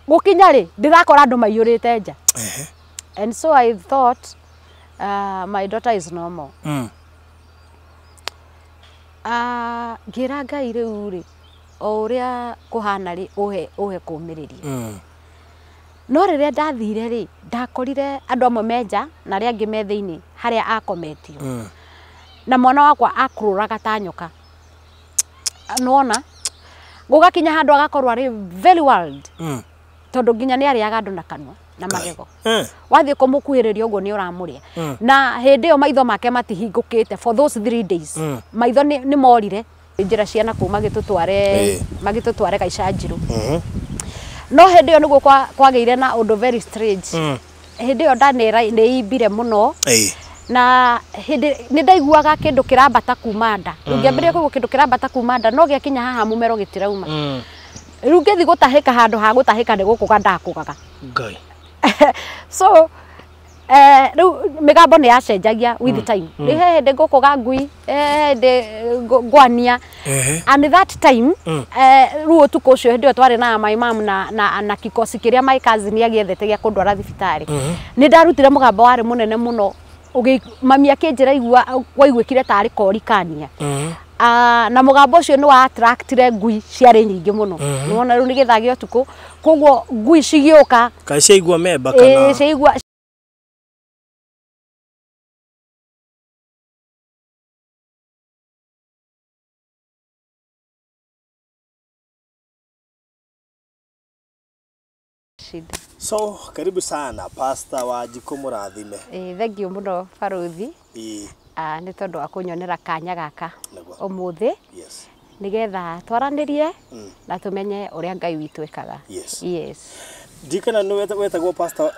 Gũkinya rĩ, ndĩrakora andũ maiyũrĩte nja. And so I thought my daughter is normal. Ngĩra Ngai rĩu rĩ, o ũrĩa kũhana rĩ, ũhe kũũmĩrĩria. No rĩrĩa ndathire rĩ, ndakorire andũ amwe me nja na arĩa angĩ me thĩinĩ harĩa akometio. Na mwana wakwa akũrũraga ta nyoka. Nĩwona? Gũgakinya handũ agakorwo arĩ very wild. Tondũ nginya nĩ arĩaga andũ na kanua na magego. Wathiĩ kũmũkuhĩrĩria ũguo nĩ ũramũrĩa. Na hĩndĩ ĩyo maitho make matihingũkĩte for those 3 days. Maitho nĩ morire. Njĩra ciana kũu magĩtũtware Gaicanjirũ. No hĩndĩ ĩyo nĩguo kwagĩire na ũndũ very strange. Hĩndĩ ĩyo nda nĩ imbire mũno. Na hĩndĩ nĩ ndaiguaga kĩndũ kĩrambata kuma nda. Rĩu ngĩambĩrĩria kũigua kĩndũ kĩrambata kuma nda no gĩakinya haha mũmero gĩtirauma. Rĩu ngĩthiĩ gũtahĩka handũ ha gũtahĩka nĩ gũkũga ndakũgaga. Ngai. So rĩu mĩgambo nĩ yacenjagia with time. Rĩu he hĩndĩ ngũkũga ngui, he hĩndĩ ngwania. And that time rĩu ũtukũ ũcio hĩndĩ ĩyo twarĩ na my mom na kikosi kĩrĩa my cousin agĩethete gĩa kũndwara thibitarĩ. Nĩ ndarutire mũgambo warĩ mũnene mũno. Mami akĩnjĩra igua waiguĩkire tarĩ kori kania. Na mũgambo ũcio nĩ wa attractire ngui ciarĩ nyingĩ mũno. Nĩwona rĩu nĩ gĩthaa gĩa ũtukũ, koguo ngui cigĩũka. Kaĩ ciaigua memba kana? Ciaigua shida. So, karibu sana Pastor Wanjikũ Mũrathime. Thank you mũno Baruthi. Nĩ tondũ wa kũnyonera kanya gaka ũmũthĩ. Yes. Nĩgetha twaranĩrie na tũmenye ũrĩa Ngai witũ ekaga. Yes. Yes. Ndikana nĩ wetagwo Pastor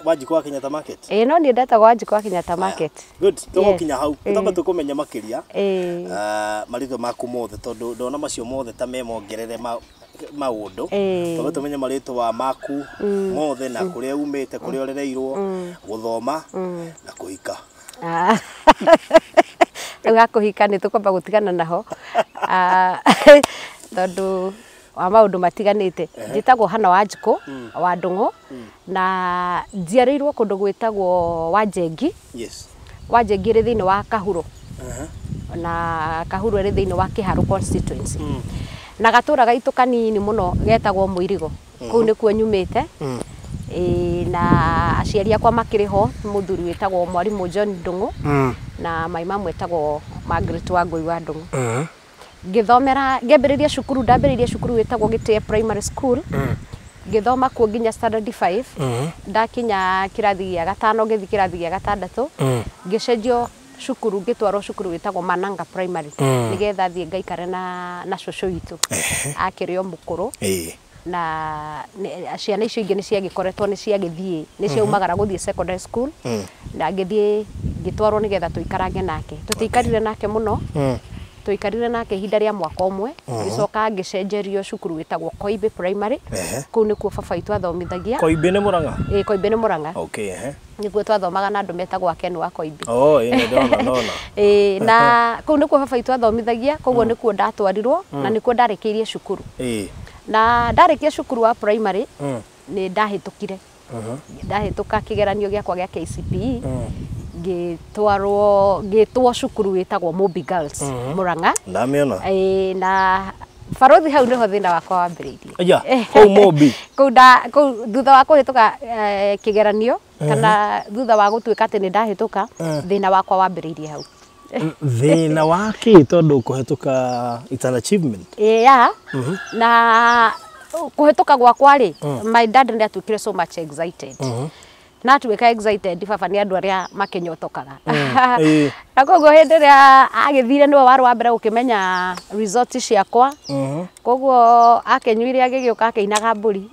Wanjikũ wa Kenyatta Market? No niĩ ndetagwo Wanjikũ wa Kenyatta Market. Good. Tũgũkinya hau. Tũtamba tũkũmenya makĩria. Marĩtwa maku mothe tondũ ndona macio mothe ta me mongerere maũndũ. Twambe tũmenye marĩtwa maku mothe na kũrĩa umĩte, kũrĩa ũrereirwo, gũthoma na kũhika. Rĩu gakũhika nĩ tũkwamba gũtigana naho. Tondũ wa maũndũ matiganĩte. Njĩtagwo Hannah Wanjikũ wa Ndũng'ũ na njiarĩirwo kũndũ gwĩtagwo Wanjengi. Yes. Wanjengi ĩrĩ thĩinĩ wa Kahuro. Na Kahuro ĩrĩ thĩinĩ wa Kĩharũ constituency. Na gatũra gaitũ kanini mũno getagwo Mũirigo. Kũu nĩkuo nyumĩte. Na aciari akwa makĩrĩ ho, mũthuri wĩtagwo Mwarimũ John Ndũng'ũ na my mum wĩtagwo Margaret Wangũi wa Ndũng'ũ. Ngĩthomera, ngĩambĩrĩria cukuru, ndambĩrĩirie cukuru wĩtagwo Gĩtĩe Primary School. Ngĩthoma kuo nginya standard 5. Ndakinya kĩrathi gĩa gatano ngĩthiĩ kĩrathi gĩa gatandatũ. Ngĩcenjio cukuru, ngĩtwarwo cukuru wĩtagwo Mananga Primary. Nĩgetha thiĩ ngaikare na cũcũ witũ. Akĩrĩ o mũkũrũ. Na ciana icio ingĩ nĩ ciagĩkoretwo nĩ ciagĩthiĩ, nĩ ciaumagara gũthiĩ secondary school. Na ngĩthiĩ ngĩtwarwo nĩgetha tũikarange nake. Tũtiaikarire nake mũno. Tũikarire nake ihinda rĩa mwaka ũmwe. Ngĩcoka ngĩcenjerio cukuru wĩtagwo Koimbĩ Primary. Kũu nĩkuo baba witũ athomithagia. Koimbĩ nĩ Mũrang'a? Koimbĩ nĩ Mũrang'a. Okay, ehe. Nĩkuo twathomaga na andũ metagwo Ken wa Koimbĩ. Oh, ĩĩ, ndona, ndona. Na kũu nĩkuo baba witũ athomithagia, koguo nĩkuo ndatwarirwo na nĩkuo ndarĩkĩirie cukuru. Na ndarĩkia cukuru wa primary, nĩ ndahĩtũkire. Ndahĩtũka kĩgeranio gĩakwa gĩa KCPE. Ngĩtwarwo, ngĩtwo cukuru wĩtagwo Mobi Girls, Mũrang'a. Ndamĩona. Na Baruthi hau nĩho thĩna wakwa wambĩrĩirie. Aya, kũu Mobi. Kũu kũu thutha wa kũhĩtũka kĩgeranio, kana thutha wa gũtuĩka atĩ nĩ ndahĩtũka, thĩna wakwa wambĩrĩirie hau. Thĩna wa kĩ tondũ kũhĩtũka it's an achievement. Yeah. Na kũhĩtũka gwakwa rĩ, my dad nĩ atuĩkire so much excited. Na atuĩka excited baba nĩ andũ arĩa makĩnyotokaga. Na koguo hĩndĩ ĩrĩa agĩthire nĩwe warĩ wa mbere gũkĩmenya results ciakwa. Koguo akĩnyuire agĩgĩũka akĩinaga mbũri.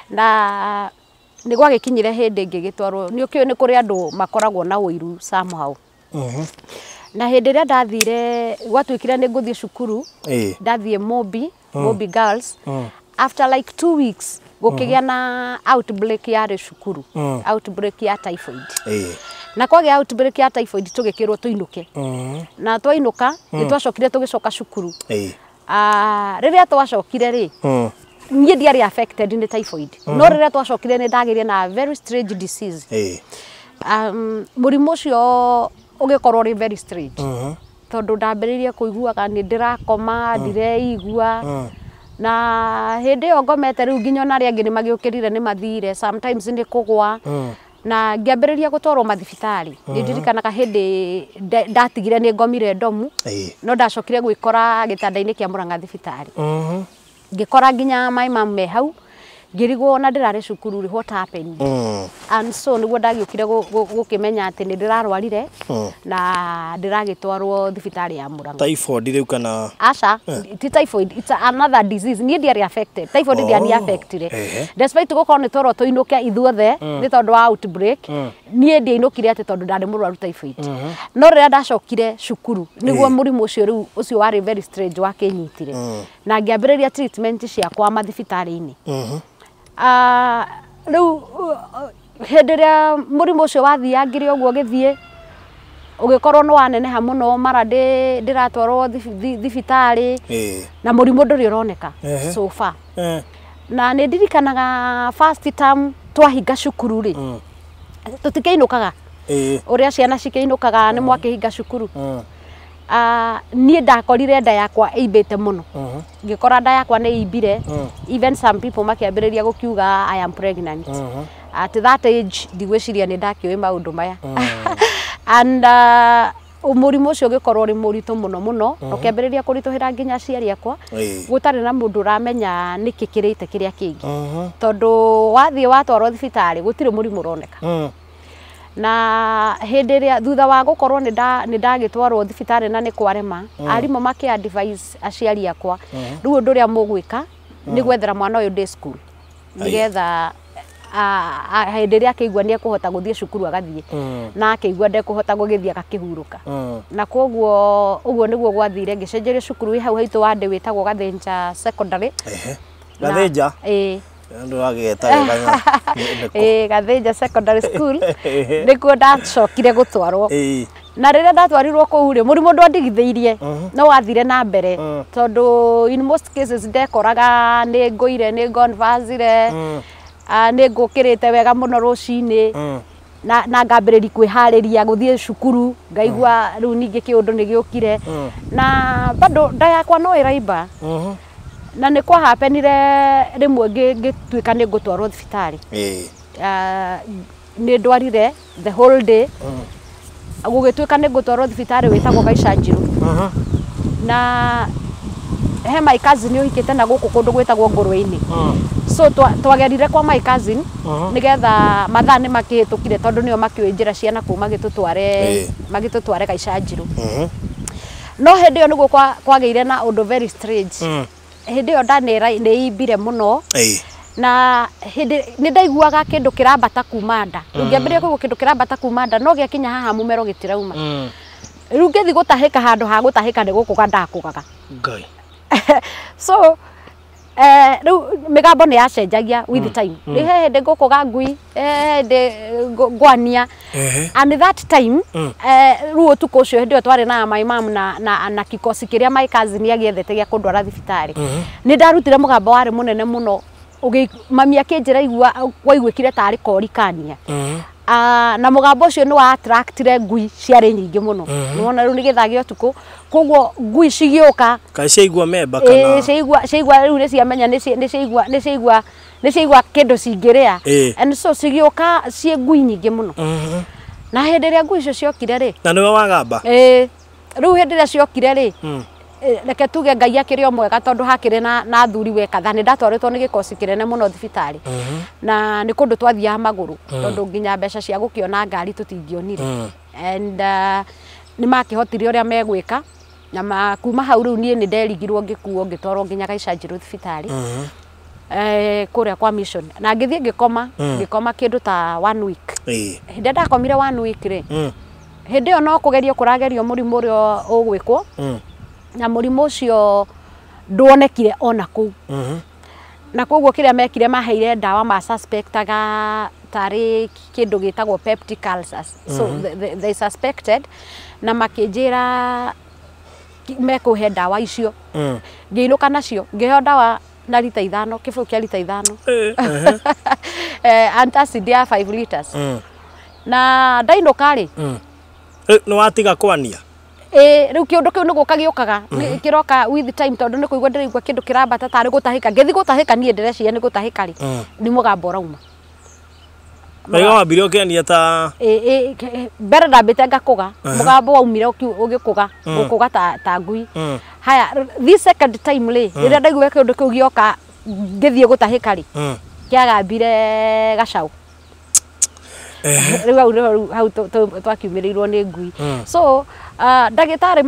Na nĩ gwagĩkinyire hĩndĩ ngĩgĩtwarwo, nĩ ũkĩũĩ nĩ kũrĩ andũ makoragwo na ũiru somehow. Na hĩndĩ ĩrĩa ndathire, gwatuĩkire nĩ ngũthiĩ cukuru, ndathiĩ Mobi, Mobi Girls. After like 2 weeks, gũkĩgĩa na outbreak yarĩ cukuru, outbreak ya typhoid. Na kwagĩa outbreak ya typhoid tũgĩkĩrwo tũinũke. Na twainũka, nĩ twacokire tũgĩcoka cukuru. Rĩrĩa twacokire rĩ, Niĩ ndiarĩ affected nĩ typhoid, no rĩrĩa twacokire nĩ ndagĩire na very strange disease. Mũrimũ ũcio ũgĩkorwo ũrĩ very strange, tondũ ndambĩrĩirie kũiguaga nĩ ndĩrakoma ndireigua, na hĩndĩ ĩyo ngomete rĩu nginya ona arĩa angĩ nĩ magĩũkĩrire nĩ mathire, sometimes nĩ kũgwa, na ngĩambĩrĩria gũtwarwo mathibitarĩ. Nĩ ndirikanaga hĩndĩ ndatigire nĩ ngomire ndomu, no ndacokire gwĩkora gĩtanda-inĩ kĩa Murang'a thibitarĩ. Ngĩkora nginya my mum me hau, ngĩrigwo ona ndĩrarĩ cukuru rĩ, what happened? And so nĩguo ndagĩũkire gũkĩmenya atĩ nĩ ndĩrarwarire na ndĩragĩtwarwo thibitarĩ ya Murang'a. Typhoid rĩu kana? Aca, ti typhoid, it's another disease. Niĩ ndiarĩ affected, typhoid ndiani affectire, despite gũkorwo nĩ twerwo tũinũke ithuothe nĩ tondũ wa outbreak. Niĩ ndiainũkire atĩ tondũ ndarĩ mũrwaru typhoid, no rĩrĩa ndacokire cukuru nĩguo mũrimũ ũcio rĩu ũcio warĩ very strange wakĩnyitire, na ngĩambĩrĩria treatment ciakwa mathibitarĩ-inĩ. Rĩu hĩndĩ ĩrĩa mũrimũ ũcio wathiangire ũguo ũgĩthiĩ ũgĩkorwo nĩ waneneha mũno, mara ndĩratwarwo thibitarĩ na mũrimũ ndũrĩ ũroneka so far. Na nĩ ndirikanaga first term twahinga cukuru rĩ, tũtikĩinũkaga ũrĩa ciana cikĩinũkaga nĩ mwakĩhinga cukuru. Niĩ ndakorire nda yakwa ĩimbĩte mũno, ngĩkora nda yakwa nĩ ĩimbire. Even some people makĩambĩrĩria gũkiuga I am pregnant. At that age ndigwĩciria nĩ ndakĩũĩ maũndũ maya. And mũrimũ ũcio ũgĩkorwo ũrĩ mũritũ mũno mũno, ũkĩambĩrĩria kũritũhĩra nginya aciari akwa, gũtarĩ na mũndũ ũramenya nĩkĩ kĩrĩte kĩrĩa kĩngĩ, tondũ wathiĩ watwarwo thibitarĩ gũtirĩ mũrimũ ũroneka. Na hĩndĩ ĩrĩa thutha wa gũkorwo nĩ ndagĩtwarwo thibitarĩ na nĩ kwarema, arimũ makĩ advise aciari akwa, rĩu ũndũ ũrĩa mũgwĩka nĩ gwethera mwana ũyũ day school, nĩgetha hĩndĩ ĩrĩa akĩigua nĩ ekũhota gũthiĩ cukuru agathiĩ, na akĩigua ndekũhota gũgĩthiĩ agakĩhurũka. Na koguo ũguo nĩguo gwathire, ngĩcenjerio cukuru wĩ hau haitũ wa ndĩ wĩtagwo Gathĩnja Secondary. Gathĩnja? Ĩĩ. Andũ agĩeta wega. Ĩĩ, Gathĩnja Secondary School nĩkuo ndacokire gũtwarwo. Na rĩrĩa ndatwarirwo kũu rĩ, mũrimũ ndwandigithĩirie, no wathire na mbere, tondũ in most cases ndekoraga nĩ ngũire, nĩ ngonvacire, nĩ ngũkĩrĩte wega mũno rũcinĩ, na ngambĩrĩria kwĩharĩria gũthiĩ cukuru, ngaigua rĩu ningĩ kĩũndũ nĩ gĩũkire, na bado nda yakwa no ĩraimba. Na nĩ kwahapenire rĩmwe ngĩtuĩka nĩ ngũtwarwo thibitarĩ. Nĩ ndwarire the whole day, gũgĩtuĩka nĩ ngũtwarwo thibitarĩ wĩtagwo Gaica Njirũ. Na he my cousin ũhikĩte na gũkũ kũndũ gwĩtagwo Ngũrwe-inĩ, so twagerire kwa my cousin nĩgetha mathaa nĩ makĩhĩtũkire, tondũ nĩo makĩũĩ njĩra cia nakũu, magĩtũtware Gaica Njirũ. No hĩndĩ ĩyo nĩguo kwagĩire na ũndũ very strange. Hĩndĩ ĩyo nda nĩ ĩimbire mũno, na hĩndĩ nĩ ndaiguaga kĩndũ kĩrambata kuma nda. Rĩu ngĩambĩrĩria kũigua kĩndũ kĩrambata kuma nda, no gĩakinya haha mũmero gĩtirauma. Rĩu ngĩthiĩ gũtahĩka, handũ ha gũtahĩka nĩ gũkũga ndakũgaga. Ngai. So rĩu mĩgambo nĩ yacenjagia with time. Rĩu he hĩndĩ ngũkũga ngui, he hĩndĩ ngwania. And that time, rĩu ũtukũ ũcio hĩndĩ ĩyo twarĩ na my mom na kikosi kĩrĩa my cousin agĩethete gĩa kũndwara thibitarĩ, nĩ ndarutire mũgambo warĩ mũnene mũno. Mami akĩnjĩra igua waiguĩkire tarĩ kori kania. Na mũgambo ũcio nĩ wa attractire ngui ciarĩ nyingĩ mũno. Nĩwona rĩu nĩ gĩthaa gĩa ũtukũ, koguo ngui cigĩũka. Kaĩ ciaigua memba kana? Ciaigua rĩu nĩ ciamenya, nĩ ciaigua kĩndũ cingĩrĩa. And so cigĩũka ciĩ ngui nyingĩ mũno. Na hĩndĩ ĩrĩa ngui icio ciokire rĩ, Na nĩwe wagamba? Ĩĩ. Rĩu hĩndĩ ĩrĩa ciokire rĩ, reke tuge Ngai akĩrĩ o mwega, tondũ hakĩrĩ na athuri wekatha. Nĩ ndatwarĩtwo nĩ gĩkosi kĩnene mũno thibitarĩ, na nĩ kũndũ twathiaga magũrũ, tondũ nginya mbeca cia gũkĩona ngari tũtingĩonire. And nĩ makĩhotire ũrĩa megwĩka, na kuma hau rĩu niĩ nĩ nderigirwo ngĩkuo ngĩtwarwo nginya Gaica Njirũ thibitarĩ, kũrĩa kwa mission, na ngĩthiĩ ngĩkoma kĩndũ ta one week. Hĩndĩ ĩrĩa ndakomire one week rĩ, hĩndĩ ĩyo no kũgerio kũragerio mũrimũ ũrĩa ũgwĩkwo, na mũrimũ ũcio nduonekire ona kũu. Na koguo kĩrĩa mekire, maheire ndawa ma suspectaga tarĩ kĩndũ gĩtagwo peptic ulcers. So they suspected, na makĩnjĩra mekũhe ndawa icio. Ngĩinũka nacio, ngĩheo ndawa. na lita 5 kĩbũyũ kĩa lita 5 antacid ya 5 liters na ndainũka rĩ nĩ watiga kwania rĩu kĩũndũ kĩu nĩ gũka gĩũkaga kĩroka with time tondũ nĩ kũigua ndĩraigua kĩndũ kĩrambata tarĩ gũtahĩka ngĩthiĩ gũtahĩka niĩ ndĩreciria nĩ gũtahĩka rĩ nĩ mũgambo ũrauma Waiga wambire ũkĩania ta mbere ndambĩte ngakũga mũgambo waumire ũgĩkũga gũkũga ta ngui haya this second time rĩ rĩrĩa ndaiguire kĩũndũ kĩu gĩoka ngĩthiĩ gũtahĩka rĩ kĩagambire gacaũ rĩu hau nĩho hau twakiumĩrĩirwo nĩ ngui so ndagĩtarĩ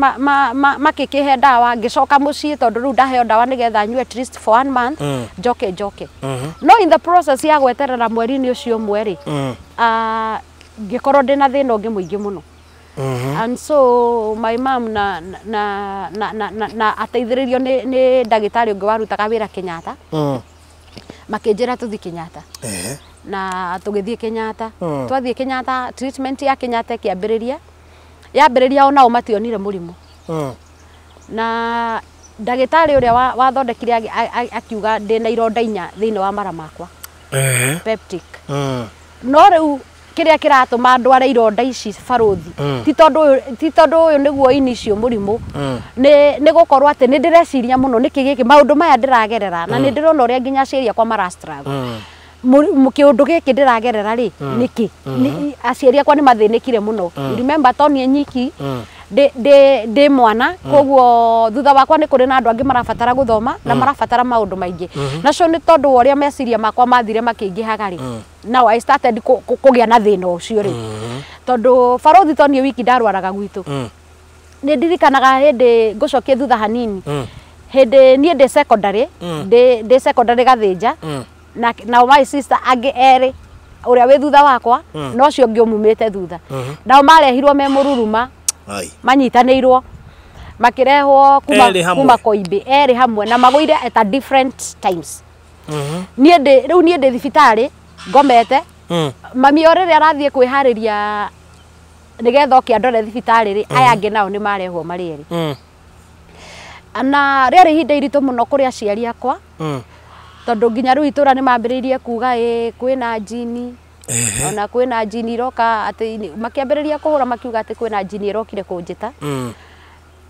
makĩkĩhe ndawa ngĩcoka mũciĩ tondũ rĩu ndaheo ndawa nĩgetha nyue at least for 1 month njoke no in the process ya gweterera mweri-inĩ ũcio ũmwe rĩ ngĩkorwo ndĩna thĩna ũngĩ mũingĩ mũno and so my mom na na na na na ateithĩrĩrio nĩ ndagĩtarĩ ũngĩ warutaga wĩra Kenyatta makĩnjĩra tũthiĩ Kenyatta na tũgĩthiĩ Kenyatta twathiĩ Kenyatta treatment ya Kenyatta ĩkĩambĩrĩria yambĩrĩria onao mationire mũrimũ na ndagĩtarĩ ũrĩa wathondekire akiuga ndĩna ironda 4 thĩinĩ wa mara makwa peptic no rĩu kĩrĩa kĩratũma ndware ironda ici barũthi ti tondũ ũyũ nĩguo initial mũrimũ nĩ gũkorwo atĩ nĩ ndĩreciria mũno nĩkĩ gĩkĩ maũndũ maya ndĩragerera na nĩ ndĩrona ũrĩa nginya aciari akwa mara struggle kĩũndũ gĩkĩ ndĩragerera rĩ nĩkĩ aciari akwa nĩ mathĩnĩkire mũno remember to niĩ nyiki ndĩ mwana koguo thutha wakwa nĩ kũrĩ na andũ angĩ marabatara gũthoma na marabatara maũndũ maingĩ nacio nĩ tondũ wa ũrĩa meciria makwa mathire makĩingĩhaga rĩ now I started kũgĩa na thĩna ũcio rĩ tondũ barũthi to niĩ wiki ndarwaraga gwitũ nĩ ndirikanaga hĩndĩ ngũcokie thutha hanini hĩndĩ niĩ ndĩ secondary ndĩ secondary Gathĩnja na my sister angĩ erĩ ũrĩa wĩ thutha wakwa na ũcio ũngĩ ũmumĩte thutha nao marehirwo me mũruruma manyitanĩirwo makĩrehwo kuma Koimbĩ erĩ hamwe na magũire at a different times niĩ ndĩ rĩu niĩ ndĩ thibitarĩ ngomete mami o rĩrĩa arathiĩ kwĩharĩria nĩgetha oke andore thibitarĩ rĩ aya angĩ nao nĩ marehwo marĩ erĩ na rĩarĩ ihinda iritũ mũno kũrĩ aciari akwa tondũ nginya rĩu itũra nĩ mambĩrĩirie kuga ĩ kwĩna njini ona kwĩna njini iroka atĩ makĩambĩrĩria kũhũra makiuga atĩ kwĩna njini ĩrokire kũnjĩta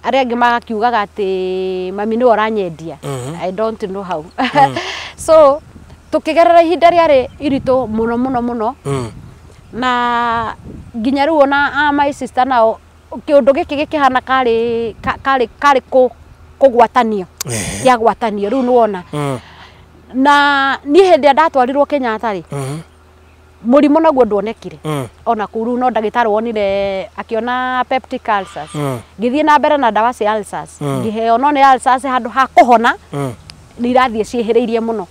arĩa angĩ magakiugaga atĩ mami nĩwe ũranyendia I don't know how so tũkĩgerera ihinda rĩarĩ iritũ mũno mũno mũno na nginya rĩu ona my sister nao kĩũndũ gĩkĩ gĩkĩhana karĩ karĩ karĩ kũgwatanio kĩagwatanio rĩu nĩwona na niĩ hĩndĩ ĩrĩa ndatwarirwo Kenyatta rĩ mũrimũ naguo nduonekire ona kũu rĩu no ndagĩtarĩ wonire akĩona peptic ulcers ngĩthiĩ na mbere na ndawa cia ulcers ngĩheo no nĩ ulcers handũ ha kũhona nĩ irathiĩ ciĩhĩrĩirie mũno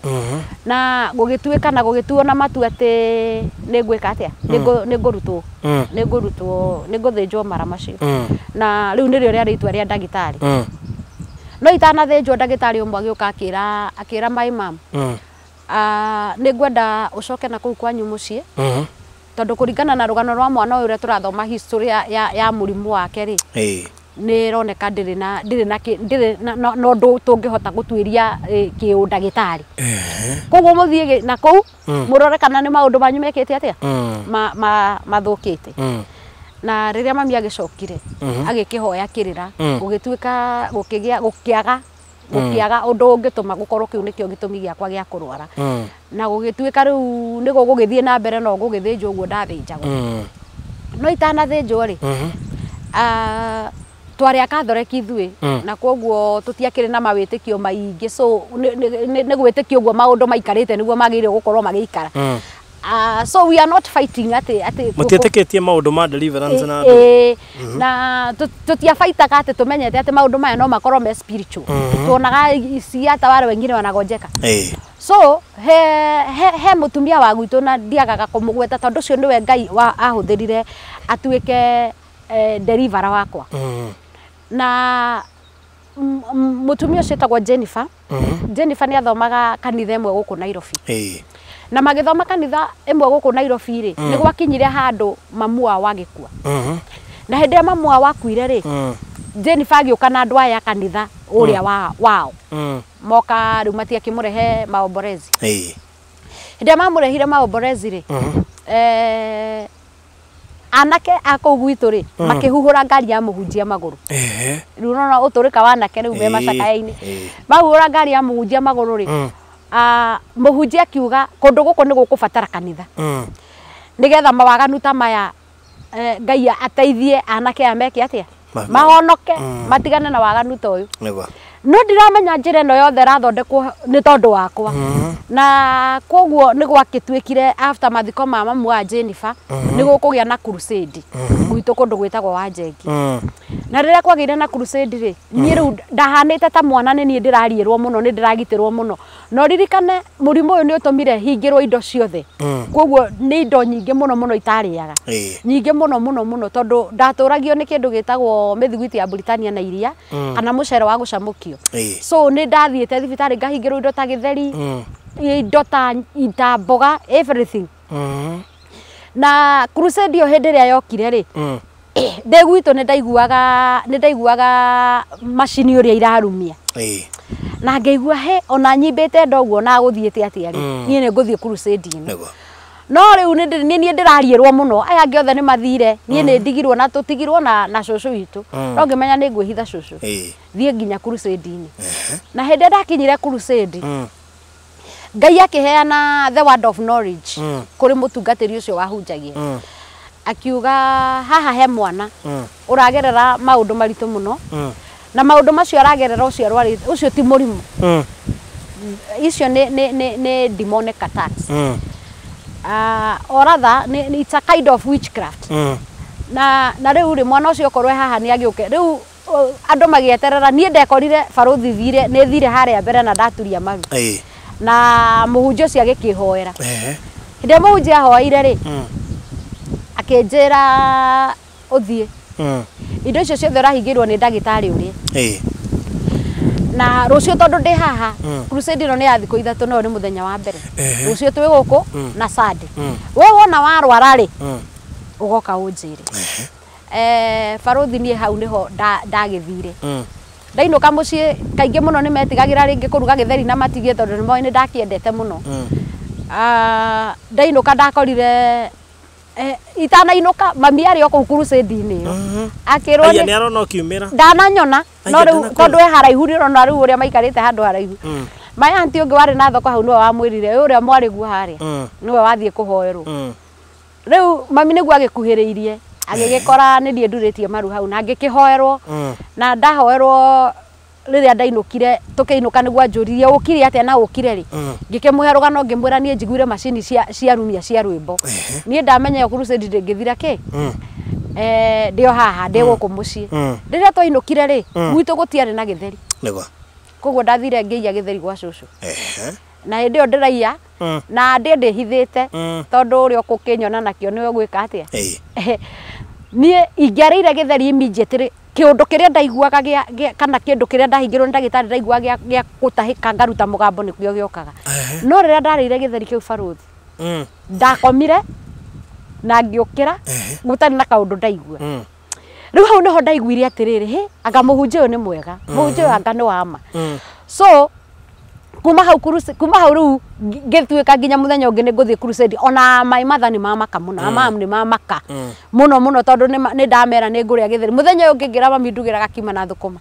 na gũgĩtuĩka na gũgĩtuo na matu atĩ nĩ ngwĩka atĩa nĩ ngũrutwo nĩ ngũrutwo nĩ ngũthĩnjwo mara macio na rĩu nĩrĩo rĩarĩ itua rĩa ndagĩtarĩ no itanathĩnjwo ndagĩtarĩ ũmwe agĩũka akĩra my mom nĩ ngwenda ũcoke na kũu kwanyu mũciĩ tondũ kũringana na rũgano rwa mwana ũyũ ũrĩa tũrathoma history ya mũrimũ wake rĩ nĩ ĩroneka ndĩrĩ na na ũndũ tũngĩhota gũtuĩria kĩũndagĩtarĩ koguo mũthiĩ na kũu mũrore kana nĩ maũndũ manyu mekĩte atĩa mathũkĩte na rĩrĩa mami agĩcokire agĩkĩhoya kĩrĩra gũgĩtuĩka gũkĩgĩa gũkĩaga gũkĩaga ũndũ ũngĩtũma gũkorwo kĩu nĩkĩo gĩtũmi gĩakwa gĩa kũrwara na gũgĩtuĩka rĩu nĩguo gũgĩthiĩ na mbere no gũgĩthĩnjwo ũguo ndathĩnjagwo no itanathĩnjwo rĩ twarĩ a Catholic ithuĩ na koguo tũtiakĩrĩ na mawĩtĩkio maingĩ so nĩ gwĩtĩkio ũguo maũndũ maikarĩte nĩguo magĩrĩire gũkorwo magĩikara so we are not fighting atĩ mutiĩtĩkĩtie maũndũ ma deliverance na na tũtiabaitaga atĩ tũmenyete atĩ maũndũ maya no makorwo me spiritual tuonaga ici hata wale wengine wanagonjeka so he mũtumia wa gwitũ na ndiagaga kũmũgweta tondũ ũcio nĩwe Ngai wa ahũthĩrire atuĩke deliverer wakwa na mũtumia ũcio etagwo Jennifer Jennifer nĩ athomaga kanitha ĩmwe gũkũ Nairobi na magĩthoma kanitha ĩmwe gũkũ Nairobi rĩ nĩ gwakinyire handũ mamu wao agĩkua na hĩndĩ ĩrĩa mamu wao akuire rĩ Jennifer agĩũka na andũ aya kanitha ũrĩa wao moka rĩu matiakĩmũrehe maomborezi. Hĩndĩ ĩrĩa mamũrehire maomborezi rĩ, anake a kũu gwitũ rĩ makĩhuhũra ngari ya mũhunjia magũrũ. Rĩu ũrona ũtũrĩka wa anake rĩu me macakaya-inĩ, mahuhũra ngari ya mũhunjia magũrũ rĩ, mũhunjia akiuga kũndũ gũkũ nĩ gũkũbatara kanitha nĩgetha mawaganu ta maya Ngai ateithie anake aya meke atĩa, mahonoke, matigane na waganu ta ũyũ. No ndiramenya njĩra ĩno yothe ĩrathondekwo nĩ tondũ wakwa. Na koguo nĩ gwagĩtuĩkire after mathiko ma mamu wa Jennifer nĩ gũkũgĩa na crusade gwitũ kũndũ gwĩtagwo Wanjengi. Na rĩrĩa kwagĩire na crusade rĩ, niĩ rĩu ndahanĩte ta mwana, nĩ niĩ ndĩrariĩrwo mũno, nĩ ndĩragitĩrwo mũno. No ririkane mũrimũ ũyũ nĩ ũtũmire hingĩrwo indo ciothe. Koguo nĩ indo nyingĩ mũno mũno itarĩaga. Nyingĩ mũno mũno mũno tondũ ndatũragio nĩ kĩndũ gĩtagwo mĩthiguiti ya Britannia na iria kana mũcere wa gũcamũkio. So nĩ ndathiĩte thibitarĩ ngahingĩrwo indo ta gĩtheri, indo ta mboga, everything. Na crusade ĩyo hĩndĩ ĩrĩa yokire rĩ, ndĩ gwitũ nĩ ndaiguaga macini ũrĩa irarumia. Na ngĩigua he ona nyimbĩte nda ũguo na gũthiĩte atĩa rĩ, niĩ nĩ ngũthiĩ crusade ĩno. No rĩu nĩ niĩ ndĩrariĩrwo mũno, aya angĩ othe nĩ mathire, niĩ nĩ ndigirwo na tũtigirwo na cũcũ witũ. No ngĩmenya nĩ ngwĩhitha cũcũ thiĩ nginya crusade-inĩ. Na hĩndĩ ĩrĩa ndakinyire crusade, Ngai akĩheana the word of knowledge kũrĩ mũtungatĩri ũcio wahunjagia. Akiuga haha he mwana ũragerera maũndũ maritũ mũno, na maũndũ macio aragerera ũcio arwarĩte ũcio ti mũrimũ, icio nĩ demonic attacks. Or rather it's a kind of witchcraft. Na rĩu rĩ mwana ũcio okorwo haha nĩ agĩũke rĩu andũ magĩeterera, niĩ ndekorire barũthi thire nĩ thire harĩa mbere na ndaturia maru. Na mũhunjia ũcio agĩkĩhoera. Hĩndĩ ĩrĩa mũhunjia ahoeire rĩ, akĩnjĩra ũthiĩ indo icio ciothe ũrahingĩrwo nĩ ndagĩtarĩ ũrĩa. Na rũciũ tondũ ndĩ haha, crusade ĩno nĩ ya thikũ ithatũ, no nĩ mũthenya wa mbere. Rũciũ twĩ gũkũ na Sunday. We wona warwara rĩ, ũgoka ũnjĩre. Barũthi niĩ hau nĩho ndagĩthire. Ndainũka mũciĩ kaingĩ mũno nĩ metigagĩra rĩngĩ kũruga gĩtheri na matigie tondũ nĩ moĩ nĩ ndakĩendete mũno. Ndainũka ndakorire itanainũka mami arĩ o kũu crusade-inĩ ĩyo. Akĩrwo nĩ arona ũkiumĩra. Ndananyona, no rĩu tondũ e haraihu nĩ ũrona rĩu ũrĩa maikarĩte handũ haraihu. My auntie ũngĩ warĩ na thoko hau nĩwe wamwĩrire ũrĩa mwarĩ guo harĩa nĩwe wathiĩ kũhoerwo. Rĩu mami nĩguo agĩkuhĩrĩirie agĩgĩkora nĩ niĩ ndurĩtie maru hau na ngĩkĩhoerwo. Na ndahoerwo rĩrĩa ndainũkire tũkĩinũka nĩguo anjũririe ũkire atĩa na ũkire rĩ, ngĩkĩmũhe rũgano ngĩmwĩra niĩ njiguire macini ciarumia cia rwĩmbo. Niĩ ndamenya ĩyo crusade ndĩngĩthira kĩ, ndĩ o haha ndĩ gũkũ mũciĩ. Rĩrĩa twainũkire rĩ, gwitũ gũtiarĩ na gĩtheri. Koguo ndathire ngĩiya gĩtheri gwa cũcũ. Na hĩndĩ ĩyo ndĩraiya na ndĩ ndĩhithĩte tondũ ũrĩa ũkũkĩnyona nakĩo nĩwe ũgwĩka atĩa. Niĩ ingĩarĩire gĩtheri immediately, kĩũndũ kĩrĩa ndaiguaga kana kĩndũ kĩrĩa ndahingĩrwo nĩ ndagĩtarĩ ndaiguaga gĩa gũtahĩka ngaruta mũgambo nĩkĩo gĩokaga. No rĩrĩa ndarĩire gĩtheri kĩu barũthi, ndakomire na ngĩũkĩra gũtarĩ na kaũndũ ndaigua. Rĩu hau nĩho ndaiguire atĩrĩrĩ, hĩ anga mũhunjia ũyũ nĩ mwega, mũhunjia ũyũ anga nĩ wa ma. So kuma hau rĩu ngĩtuĩka nginya mũthenya ũngĩ nĩ ngũthiĩ crusade. Ona my mother nĩ mamaka mũno, mam nĩ mamaka mũno mũno tondũ nĩ ndamera nĩ ngũrĩa gĩtheri. Mũthenya ũyũ ũngĩ ngĩra mami ndugĩra gakima na thũkũma,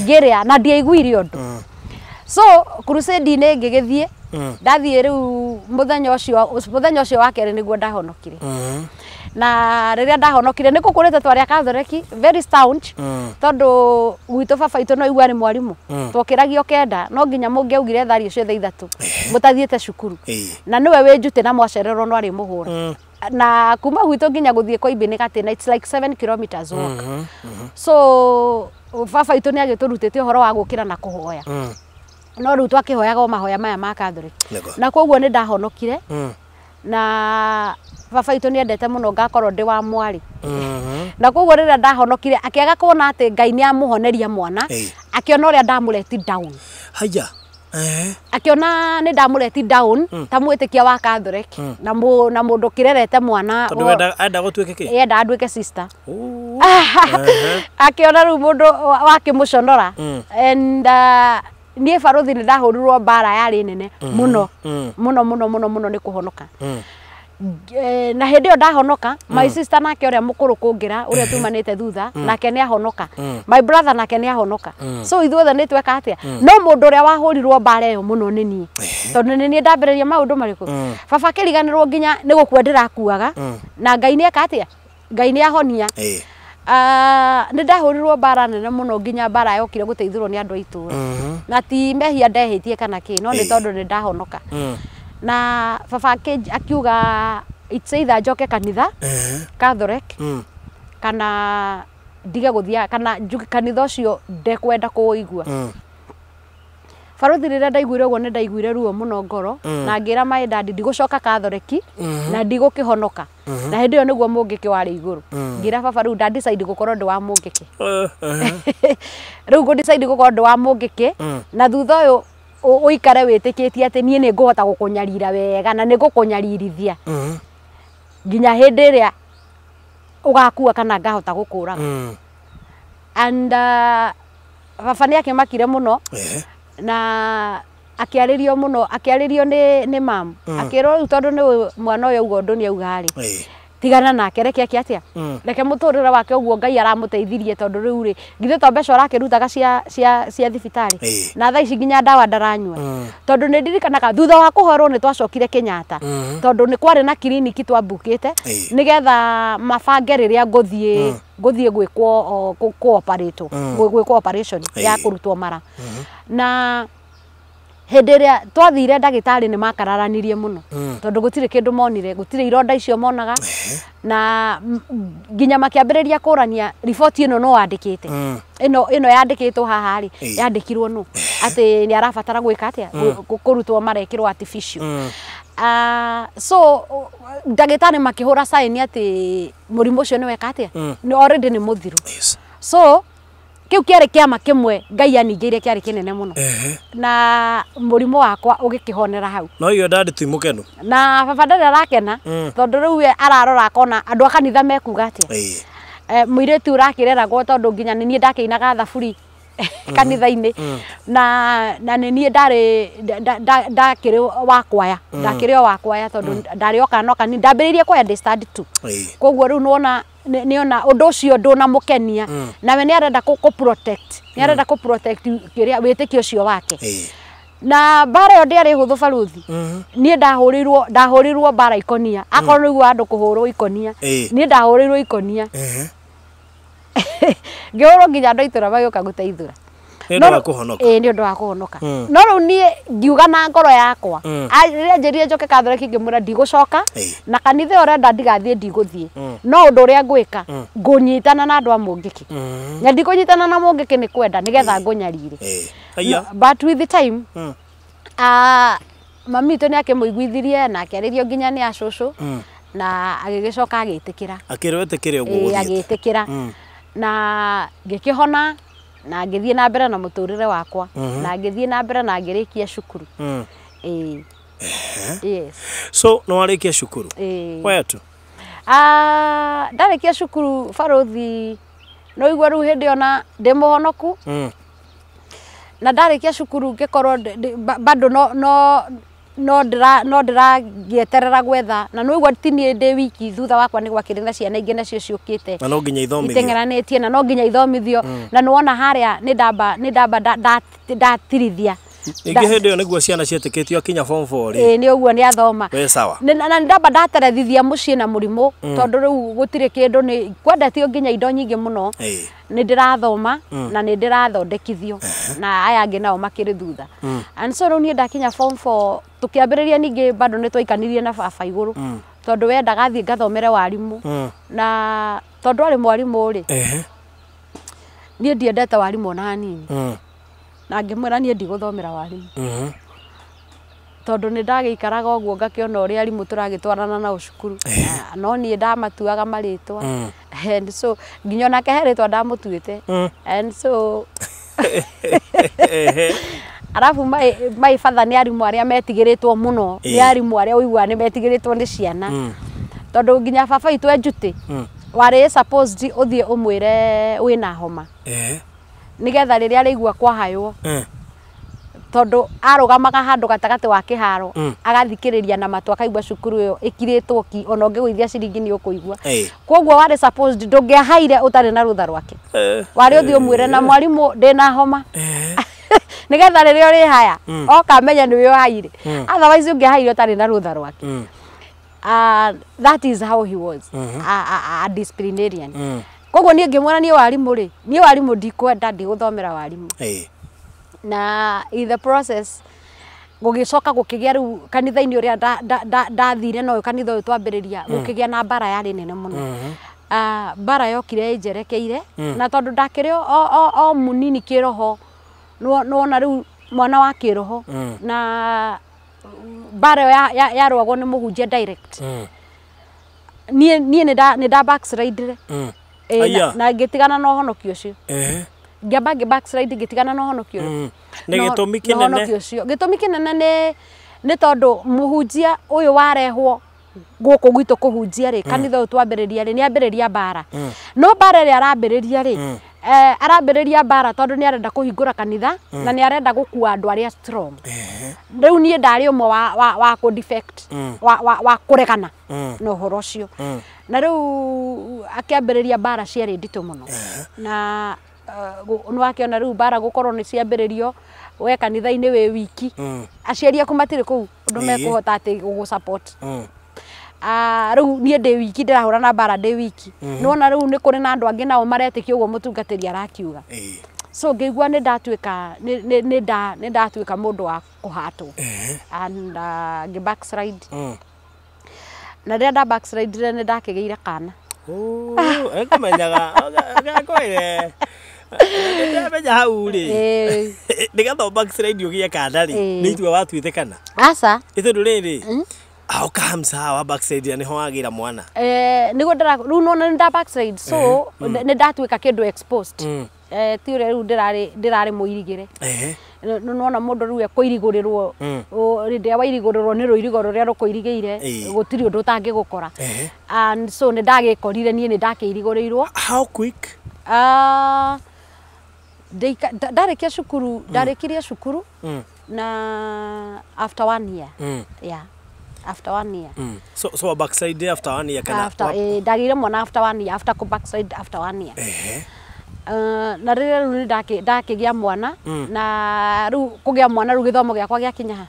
ngĩrĩa na ndiaiguire ũndũ. So crusade-inĩ ngĩgĩthiĩ, ndathiĩ rĩu mũthenya ũcio wa kerĩ nĩguo ndahonokire. Na rĩrĩa ndahonokire nĩ gũkũrĩte twarĩ a Catholic very staunch tondũ gwitũ baba itũ no igua nĩ mwarimũ, twokĩragio 9 no nginya mũngĩaugire thaa icio thaa 3 mũtathiĩte cukuru, na nĩwe wĩ njutĩ na mwacererwo no arĩ mũhũra. Na kuma gwitũ nginya gũthiĩ kwa Ibĩ nĩ Gatĩna, it's like 7 kilometers walk. So baba itũ nĩ agĩtũrutĩte ũhoro wa gũkĩra na kũhoya. No rĩu twakĩhoyaga o mahoya maya ma Catholic. Na koguo nĩ ndahonokire. Na baba itũ nĩendete mũno ngakorwo ndĩ wa mwarĩ. Na koguo rĩrĩa ndahonokire akĩaga kuona atĩ Ngai nĩ amũhoneria mwana, akĩona ũrĩa ndamũreti down. Haya. Akĩona nĩ ndamũreti down ta mwĩtĩkia wa Catholic na mũndũ kĩrerete mwana. Tondũ enda gũtuĩke kĩ? Enda nduĩke sister. Akiona rĩu mũndũ wakĩmũconora. And niĩ barothi nĩ ndahũrirwo mbara yarĩ nene mũno mũno mũno mũno mũno nĩ kũhonoka. Na hĩndĩ ĩyo ndahonoka, my sister nake ũrĩa mũkũrũ kũngĩra, ũrĩa tumanĩte thutha, nake nĩ ahonoka, my brother nake nĩ ahonoka, so ithuothe nĩ tweka atĩa. No mũndũ ũrĩa wahũrirwo mbara ĩyo mũno nĩ niĩ, tondũ nĩ niĩ ndambĩrĩria maũndũ marĩkũ. Baba akĩriganĩrwo nginya nĩ gũkua ndĩrakuaga, na Ngai nĩ eka atĩa, Ngai nĩ ahonia. Nĩ ndahũrirwo mbara nene mũno, nginya mbara yokire gũteithũrwo nĩ andũ a itũũra, na ti mehia ndehĩtie kana kĩ, no nĩ tondũ nĩ ndahonoka. Na baba akiuga it's either njoke kanitha Catholic kana ndige gũthiĩ, kana njuge kanitha ũcio ndekwenda kũũigua. Barothi, rĩrĩa ndaiguire ũguo, nĩ ndaiguire ruo mũno ngoro, na ngĩra my dad ndigũcoka Catholic na ndigũkĩhonoka. Na hĩndĩ ĩyo nĩguo mũngĩkĩ warĩ igũrũ. Ngĩra baba rĩu nda decide gũkorwo ndĩ wa mũngĩkĩ. Rĩu ngũ decide gũkorwo ndĩ wa mũngĩkĩ, na thutha ũyũ ũikare wĩtĩkĩtie atĩ niĩ nĩ ngũhota gũkũnyarira wega na nĩ ngũkũnyaririthia nginya hĩndĩ ĩrĩa ũgakua kana ngahota gũkũraga. And baba nĩ akĩmakire mũno na akĩarĩrio mũno, akĩarĩrio nĩ mam, akĩrwo rĩu tondũ nĩ mwana ũyũ auga ũndũ nĩ auga rĩ, tigana nake, reke ake atĩa, reke mũtũrĩre wake ũguo Ngai aramũteithirie, tondũ rĩu rĩ, githĩ to mbeca ũrakĩrutaga cia thibitarĩ, na thaa ici nginya ndawa ndaranyua. Tondũ nĩ ndirikanaga thutha wa kũhorwo nĩ twacokire Kenyatta, tondũ nĩ kwarĩ na kiriniki twambukĩte nĩgetha mabange rĩrĩa ngũthiĩ gwĩkwo kũ operate, gwĩkwo operation ya kũrutwo mara. Na hĩndĩ ĩrĩa twathire, ndagĩtarĩ nĩ makararanirie mũno, tondũ gũtirĩ kĩndũ monire, gũtirĩ ironda icio monaga, na nginya makĩambĩrĩria kũrania riboti ĩno no wandĩkĩte, ĩno yandĩkĩtwo haha rĩ, yandĩkirwo nũ, atĩ nĩ arabatara gwĩka atĩa, kũrutwo marekĩrwo artificial. So ndagĩtarĩ makĩhũra sign atĩ mũrimũ ũcio nĩ weka atĩa, nĩ already nĩ mũthiru. So kĩu kĩarĩ kĩama kĩmwe Ngai aningĩire kĩarĩ kĩnene mũno, na mũrimũ wakwa ũgĩkĩhonera hau. No iyo dadi ti mũkenu? Na baba ndarĩ arakena, tondũ rĩu we ararora akona andũ a kanitha mekuga atĩa, mũirĩtu ũrakĩreragwo, tondũ nginya nĩ niĩ ndakĩinaga thaburi kanitha-inĩ, na nĩ niĩ ndarĩ ndakĩrĩ wa kwaya, ndakĩrĩ o wa kwaya, tondũ ndarĩ o kana o kanini, ndambĩrĩirie kwaya ndĩ standard 2. Koguo rĩu nĩwona nĩona ũndũ ũcio ndũnamũkenia, nawe nĩ arenda kũ protect, nĩ arenda kũ protect kĩrĩa wĩtĩkio ũcio wake. Na mbara ĩyo ndĩarĩ hũthũ, baruthi. Niĩ ndahũrĩirwo mbara ikonia, akorwo nĩguo andũ kũhũrwo ikonia, niĩ ndahũrĩirwo ikonia, ngĩhũrwo nginya andũ a itũũra magĩũka gũteithũra. Nĩ ũndũ wa kũhonoka. Ĩĩ, nĩ ũndũ wa kũhonoka. No rĩu niĩ ngiuga na ngoro yakwa, rĩrĩa njĩrire njoke Catholic, ngĩmwĩra ndigũcoka, na kanitha ĩyo ũrenda ndigathiĩ, ndigũthiĩ. No ũndũ ũrĩa ngwĩka, ngũnyitana na andũ a mũngĩkĩ, na ndikũnyitana na mũngĩkĩ nĩ kwenda nĩgetha ngũnyarire. But with the time, mami witũ nĩ akĩmũiguithirie na akĩarĩrio nginya nĩ acũcũ, na agĩgĩcoka agĩtĩkĩra. Akĩrwo etĩkĩre ũguo gũthiĩte. Agĩtĩkĩra, na ngĩkĩhona na ngĩthiĩ na mbere na mũtũrĩre wakwa, na ngĩthiĩ na mbere na ngĩrĩkia cukuru. Ĩĩ, yes. So nĩ warĩkia cukuru? Ĩĩ. Where to? Ndarĩkia cukuru, barothi, no igua rĩu hĩndĩ ĩyo na ndĩ mũhonoku, na ndarĩkia cukuru ngĩkorwo bado no ndĩragĩeterera gwetha, na no igua ti niĩ ndĩ wiki, thutha wakwa nĩ gwakĩrĩ na ciana ingĩ nacio ciũkĩte Na no nginya ithomithio. Iteng'eranĩtie, na no nginya ithomithio. Na nĩwona harĩa nĩ ndamba ndatirithia. Ningĩ hĩndĩ ĩyo nĩguo ciana ciĩtĩkĩtio akinya form 4 rĩ. Ĩĩ, nĩ ũguo, nĩ athoma. We sawa. Na ndamba ndaterethithia mũciĩ na mũrimũ, tondũ rĩu gũtirĩ kĩndũ nĩ kwendetio nginya indo nyingĩ mũno. Nĩ ndĩrathoma na nĩ ndĩrathondekithio, na aya angĩ nao makĩrĩ thutha. And so rĩu niĩ ndakinya form 4, tũkĩambĩrĩria ningĩ bado nĩ twaikanirie na baba igũrũ, tondũ wendaga thiĩ ngathomere warimũ, na tondũ arĩ mwarimũ rĩ, niĩ ndiendete warimũ ona hanini. Na ngĩmwĩra niĩ ndigũthomera warimũ, tondũ nĩ ndagĩikaraga ũguo ngakĩona ũrĩa arimũ tũragĩtwarana nao cukuru. No niĩ ndamatuaga marĩtwa, and so nginya onake he rĩtwa ndamũtuĩte. And so arabu my father nĩ arimũ arĩa metigĩrĩtwo mũno, nĩ arimũ arĩa ũiguaga nĩ metigĩrĩtwo nĩ ciana, tondũ nginya baba witũ e njutĩ. Warĩ supposed ũthiĩ ũmwĩre wĩna homa. Nĩgetha rĩrĩa arĩigua kwahaywo tondũ arũgamaga handũ gatagatĩ wa kĩharo agathikĩrĩria na matũ akaigua cukuru ĩyo ĩkirĩtwo ki ona ũngĩgũithia ciringi nĩ ũkũigua. Koguo warĩ supposed ndũngĩahaire ũtarĩ na rũtha rwake. Warĩ ũthiĩ ũmwĩre na mwarimũ ndĩna homa. Nĩgetha rĩrĩa ũrĩhaya oka amenye nĩwe ũhaire. Otherwise ũngĩahaire ũtarĩ na rũtha rwake. That is how he was. A disciplinarian. Koguo niĩ ngĩmwĩra niĩ warimũ rĩ, niĩ warimũ ndikwenda ndigũthomera warimũ. Na in the process gũgĩcoka gũkĩgĩa rĩu kanitha-inĩ ũrĩa ndathire na ũyũ kanitha ũyũ twambĩrĩria gũkĩgĩa na mbara yarĩ nene mũno. Mbara yokire ĩnjerekeire na tondũ ndakĩrĩ o mũnini kĩroho nĩwona rĩu mwana wa kĩroho na mbara ĩyo yarũagwo nĩ mũhunjia direct. Niĩ nĩ nda backslide-ire. Na ngĩtigana na ũhonokio ũcio. Ngĩamba ngĩ backslide ngĩtigana na ũhonokio ũcio. Nĩ gĩtũmi kĩnene? Gĩtũmi kĩnene nĩ tondũ mũhunjia ũyũ warehwo gũkũ gwitũ kũhunjia rĩ, kanitha ũyũ twambĩrĩria rĩ, nĩ ambĩrĩria mbara. No mbara ĩrĩa arambĩrĩria rĩ, arambĩrĩria mbara tondũ nĩ arenda kũhingũra kanitha na nĩ arenda gũkua andũ arĩa strong. Rĩu niĩ ndarĩ ũmwe wa kũ defect, wa kũregana na ũhoro ũcio. Na rĩu akĩambĩrĩria mbara ciarĩ nditũ mũno. Na nĩ wakĩona rĩu mbara gũkorwo nĩ ciambĩrĩrio we kanitha-inĩ wĩ wiki. Aciari aku matirĩ kũu ũndũ mekũhota atĩ gũgũ support. Rĩu niĩ ndĩ wiki ndĩrahũra na mbara ndĩ wiki. Nĩwona rĩu nĩ kũrĩ na andũ angĩ nao maretĩkia ũguo mũtungatĩri arakiuga. So ngĩigua nĩ ndatuĩka nĩ ndatuĩka mũndũ wa kũhatwo. And ngĩ backslide. Na rĩrĩa nda backslide nĩ ndakĩgĩire kana. Ekumenyaga agakwĩre ndamenya hau rĩ. Nĩgetha backslide ũgĩe kana rĩ, nĩ itua watuĩte kana? Aca. Ĩ tondũ rĩrĩ, how comes hawa backslide nĩho wagĩra mwana? Nĩguo ndĩra rĩu nona nĩ nda backslide so nĩ ndatuĩka kĩndũ exposed. Ti ũrĩa rĩu ndĩrarĩ mũirigĩre. Nĩwona mũndũ rĩu ekũirigũrĩrwo rĩrĩa wairigũrĩrwo nĩ rũirigo rũrĩa rũkũirigĩire gũtirĩ ũndũ ũtangĩgũkora. And so nĩ ndagĩkorire niĩ nĩ ndakĩirigũrĩirwo. How quick? Ndarĩkia cukuru, ndarĩkirie cukuru na after 1 year. Yeah. After 1 year. So backslide after 1 year kana? After ndagĩire mwana after 1 year, after backslide after 1 year. Na rĩrĩa rĩu ndakĩgĩa mwana na rĩu kũgĩa mwana rĩu gĩthomo gĩakwa gĩakinya ha?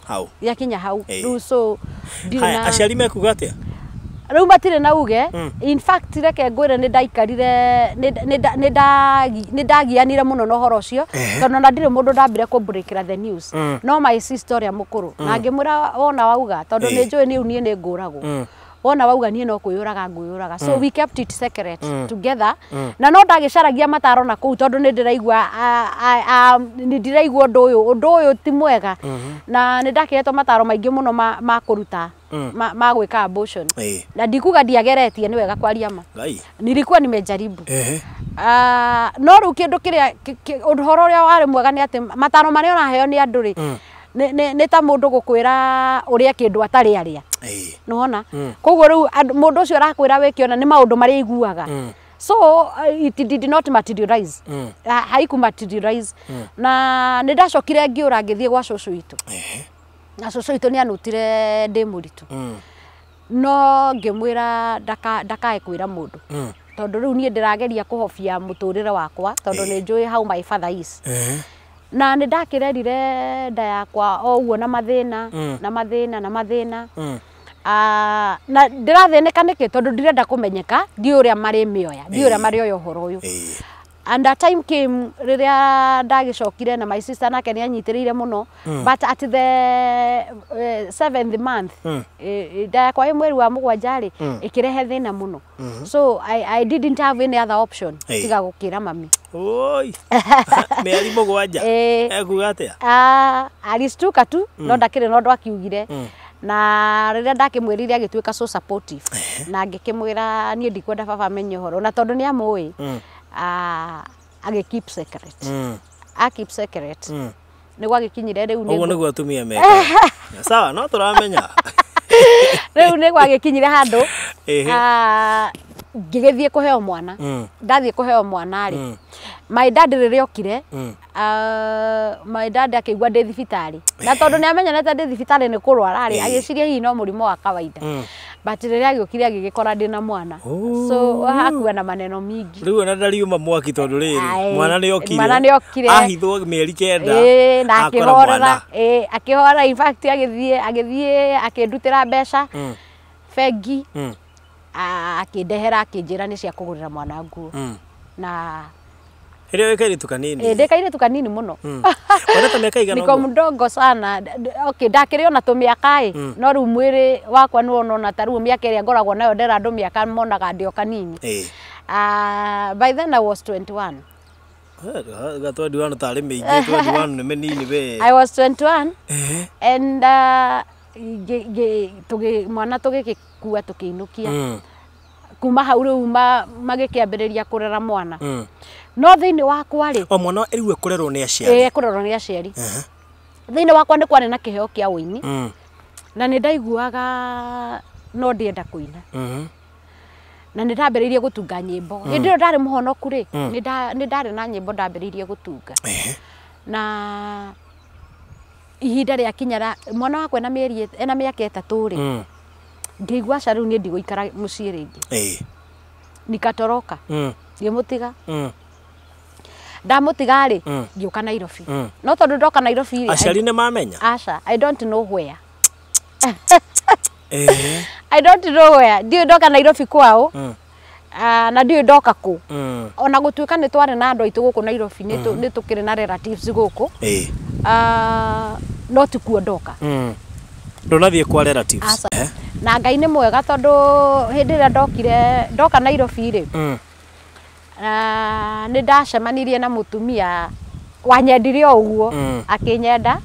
Hau. Gĩakinya hau. Rĩu so ndirĩ na aciari mekuga atĩa? Rĩu matirĩ na uge. In fact reke ngwĩre nĩ ndaikarire nĩ ndagianire mũno na ũhoro ũcio tondũ ona ndirĩ mũndũ ndambire kũ break the news. No my sister ũrĩa mũkũrũ na ngĩmwĩra wona wauga tondũ nĩ njũĩ niĩ nĩ ngũragwo. Wona wauga niĩ no kwĩyũraga ngwĩyũraga. So we kept it secret together. Na no ndagĩcaragia mataro na kũu tondũ nĩ ndĩraigua nĩ ndĩraigua ũndũ ũyũ ti mwega. Na nĩ ndakĩhetwo mataro maingĩ mũno ma kũruta ma gwĩka abortion. Na ndikuga ndiageretie nĩ wega kwaria ma. Nilikuwa nimejaribu. No rĩu kĩndũ kĩrĩa ũhoro ũrĩa warĩ mwega nĩ atĩ mataro marĩa ũraheo nĩ andũ rĩ nĩ ta mũndũ gũkwĩra ũrĩa kĩndũ atarĩ arĩa. Nĩwona? Koguo rĩu mũndũ ũcio arakwĩra wĩke ona nĩ maũndũ marĩa aiguaga. So it did not materialize. Haiku materialize. Na nĩ ndacokire ngĩũra ngĩthiĩ gwa cũcũ witũ. Na cũcũ witũ nĩ anutire ndĩ mũritũ. No ngĩmwĩra ndakae kwĩra mũndũ. Tondũ rĩu niĩ ndĩrageria kũhobia mũtũrĩre wakwa tondũ nĩ njũĩ how my father is. Na nĩ ndakĩrerire nda yakwa o ũguo na mathĩna na mathĩna na mathĩna. Na ndĩrathĩnĩka nĩkĩ tondũ ndirenda kũmenyeka ndiũĩ ũrĩa marĩmĩoya ndiũĩ ũrĩa marĩoya ũhoro ũyũ. And a time came rĩrĩa ndagĩcokire na my sister nake nĩ anyitĩrĩire mũno but at the 7th month nda yakwa ĩ mweri wa mũgwanja rĩ ĩkĩrehe thĩna mũno. So I didn't have any other option tiga gũkĩra mami. Oi. Mĩeri mũgwanja ekuga atĩa? Alistuka tu no ndakĩrĩ na ũndũ akiugire. Na rĩrĩa ndakĩmwĩrire agĩtuĩka so supportive na ngĩkĩmwĩra niĩ ndikwenda baba amenye ũhoro na tondũ nĩ amũĩ agĩ keep secret. A keep secret. Nĩguo agĩkinyire rĩu nĩguo nĩguo atumia mekaga. Sawa no tũramenya. Rĩu nĩguo agĩkinyire handũ Ngĩgĩthiĩ kũheo mwana. Ndathiĩ kũheo mwana rĩ, my dad rĩrĩa okire, my dad akĩigua ndĩ thibitarĩ, na tondũ nĩ amenyanĩte ndĩ thibitarĩ nĩ kũrwara rĩ, agĩciria hihi no mũrimũ wa kawaida, but rĩrĩa agĩũkire agĩgĩkora ndĩ na mwana. So hakuwa na maneno mingi. Rĩu ona ndariuma mwaki tondũ rĩrĩ, mwana nĩ okire. Mwana nĩ okire. Ahithwo mĩeri 9. Ĩĩ, na akora akĩhorera. Mwana. Ĩĩ, akĩhorera. In fact, agĩthiĩ akĩndutĩra mbeca bengi, akĩndehera, akĩnjĩra nĩ cia kũgũrĩra mwana nguo na Rĩrĩa wĩ kairĩtu kanini? Ĩĩ, ndĩ kairĩtu kanini mũno. Wona ta mĩaka igana Niko ũguo? mdogo sana. Okay, ndakĩrĩ ona tũmĩaka ĩ, no rĩu mwĩrĩ wakwa nĩ wonona ta rĩu mĩaka ĩrĩa ngoragwo nayo ndera andũ mĩaka monaga ndĩ o kanini. By then I was 21. Ga 21 tarĩ mĩingĩ, 21 nĩ mĩnini we. I was 21 and mwana tũgĩgĩkua tũkĩinũkia. Kuma hau rĩu magĩkĩambĩrĩria kũrera mwana, no thĩinĩ wakwa rĩ, O mwana rĩu ekũrerwo nĩ aciari? Ĩĩ, kũrerwo nĩ aciari. Thĩinĩ wakwa nĩ kwarĩ na kĩheo kĩa ũini na nĩ ndaiguaga no ndĩenda kũina, na nĩ ndambĩrĩirie gũtunga nyĩmbo. Hĩndĩ ĩyo ndarĩ mũhonoku rĩ, nĩ ndarĩ na nyĩmbo ndambĩrĩirie gũtunga, na ihinda rĩakinya mwana wakwa ena mĩeri ena mĩaka 3 rĩ, ngĩigua aca, rĩu niĩ ndigũikara mũciĩ rĩngĩ. Nikatoroka, ngĩmũtiga. Ndamũtiga rĩ, ngĩũka Nairobi. No tondũ ndoka Nairobi rĩ, Aciari nĩ mamenya? Aca, I don't know where. I don't know where. Ndiũĩ ndoka Nairobi kwao, na ndiũĩ ndoka kũ. Ona gũtuĩka nĩ twarĩ na andũ aitũ gũkũ Nairobi, nĩ tũkĩrĩ na relatives gũkũ, no ti kuo ndoka. Ndũnathiĩ kwa relatives? Aca. Na Ngai nĩ mwega tondũ hĩndĩ ĩrĩa ndokire, ndoka Nairobi rĩ, nĩ ndacemanirie na mũtumia wanyendire o ũguo, akĩnyenda,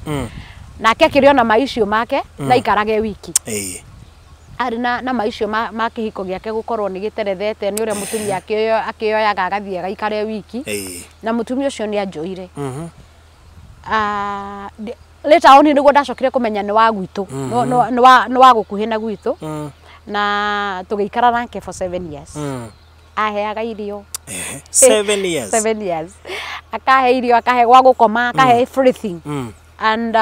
nake akĩrĩ ona maicio make na ikarage wiki. Arĩ na maicio ma kĩhiko gĩake gũkorwo nĩ gĩterethete nĩ ũrĩa mũtumia akĩoyaga agathiĩ agaikare wiki. Na mũtumia ũcio nĩ anjoire. Later on nĩguo ndacokire kũmenya nĩ wa gwitũ, nĩ wa gũkuhĩ na gwitũ, na tũgĩikara nake for 7 years. Aheaga irio. 7 years? 7 years. Akahe irio, akahe gwa gũkoma, akahe everything. And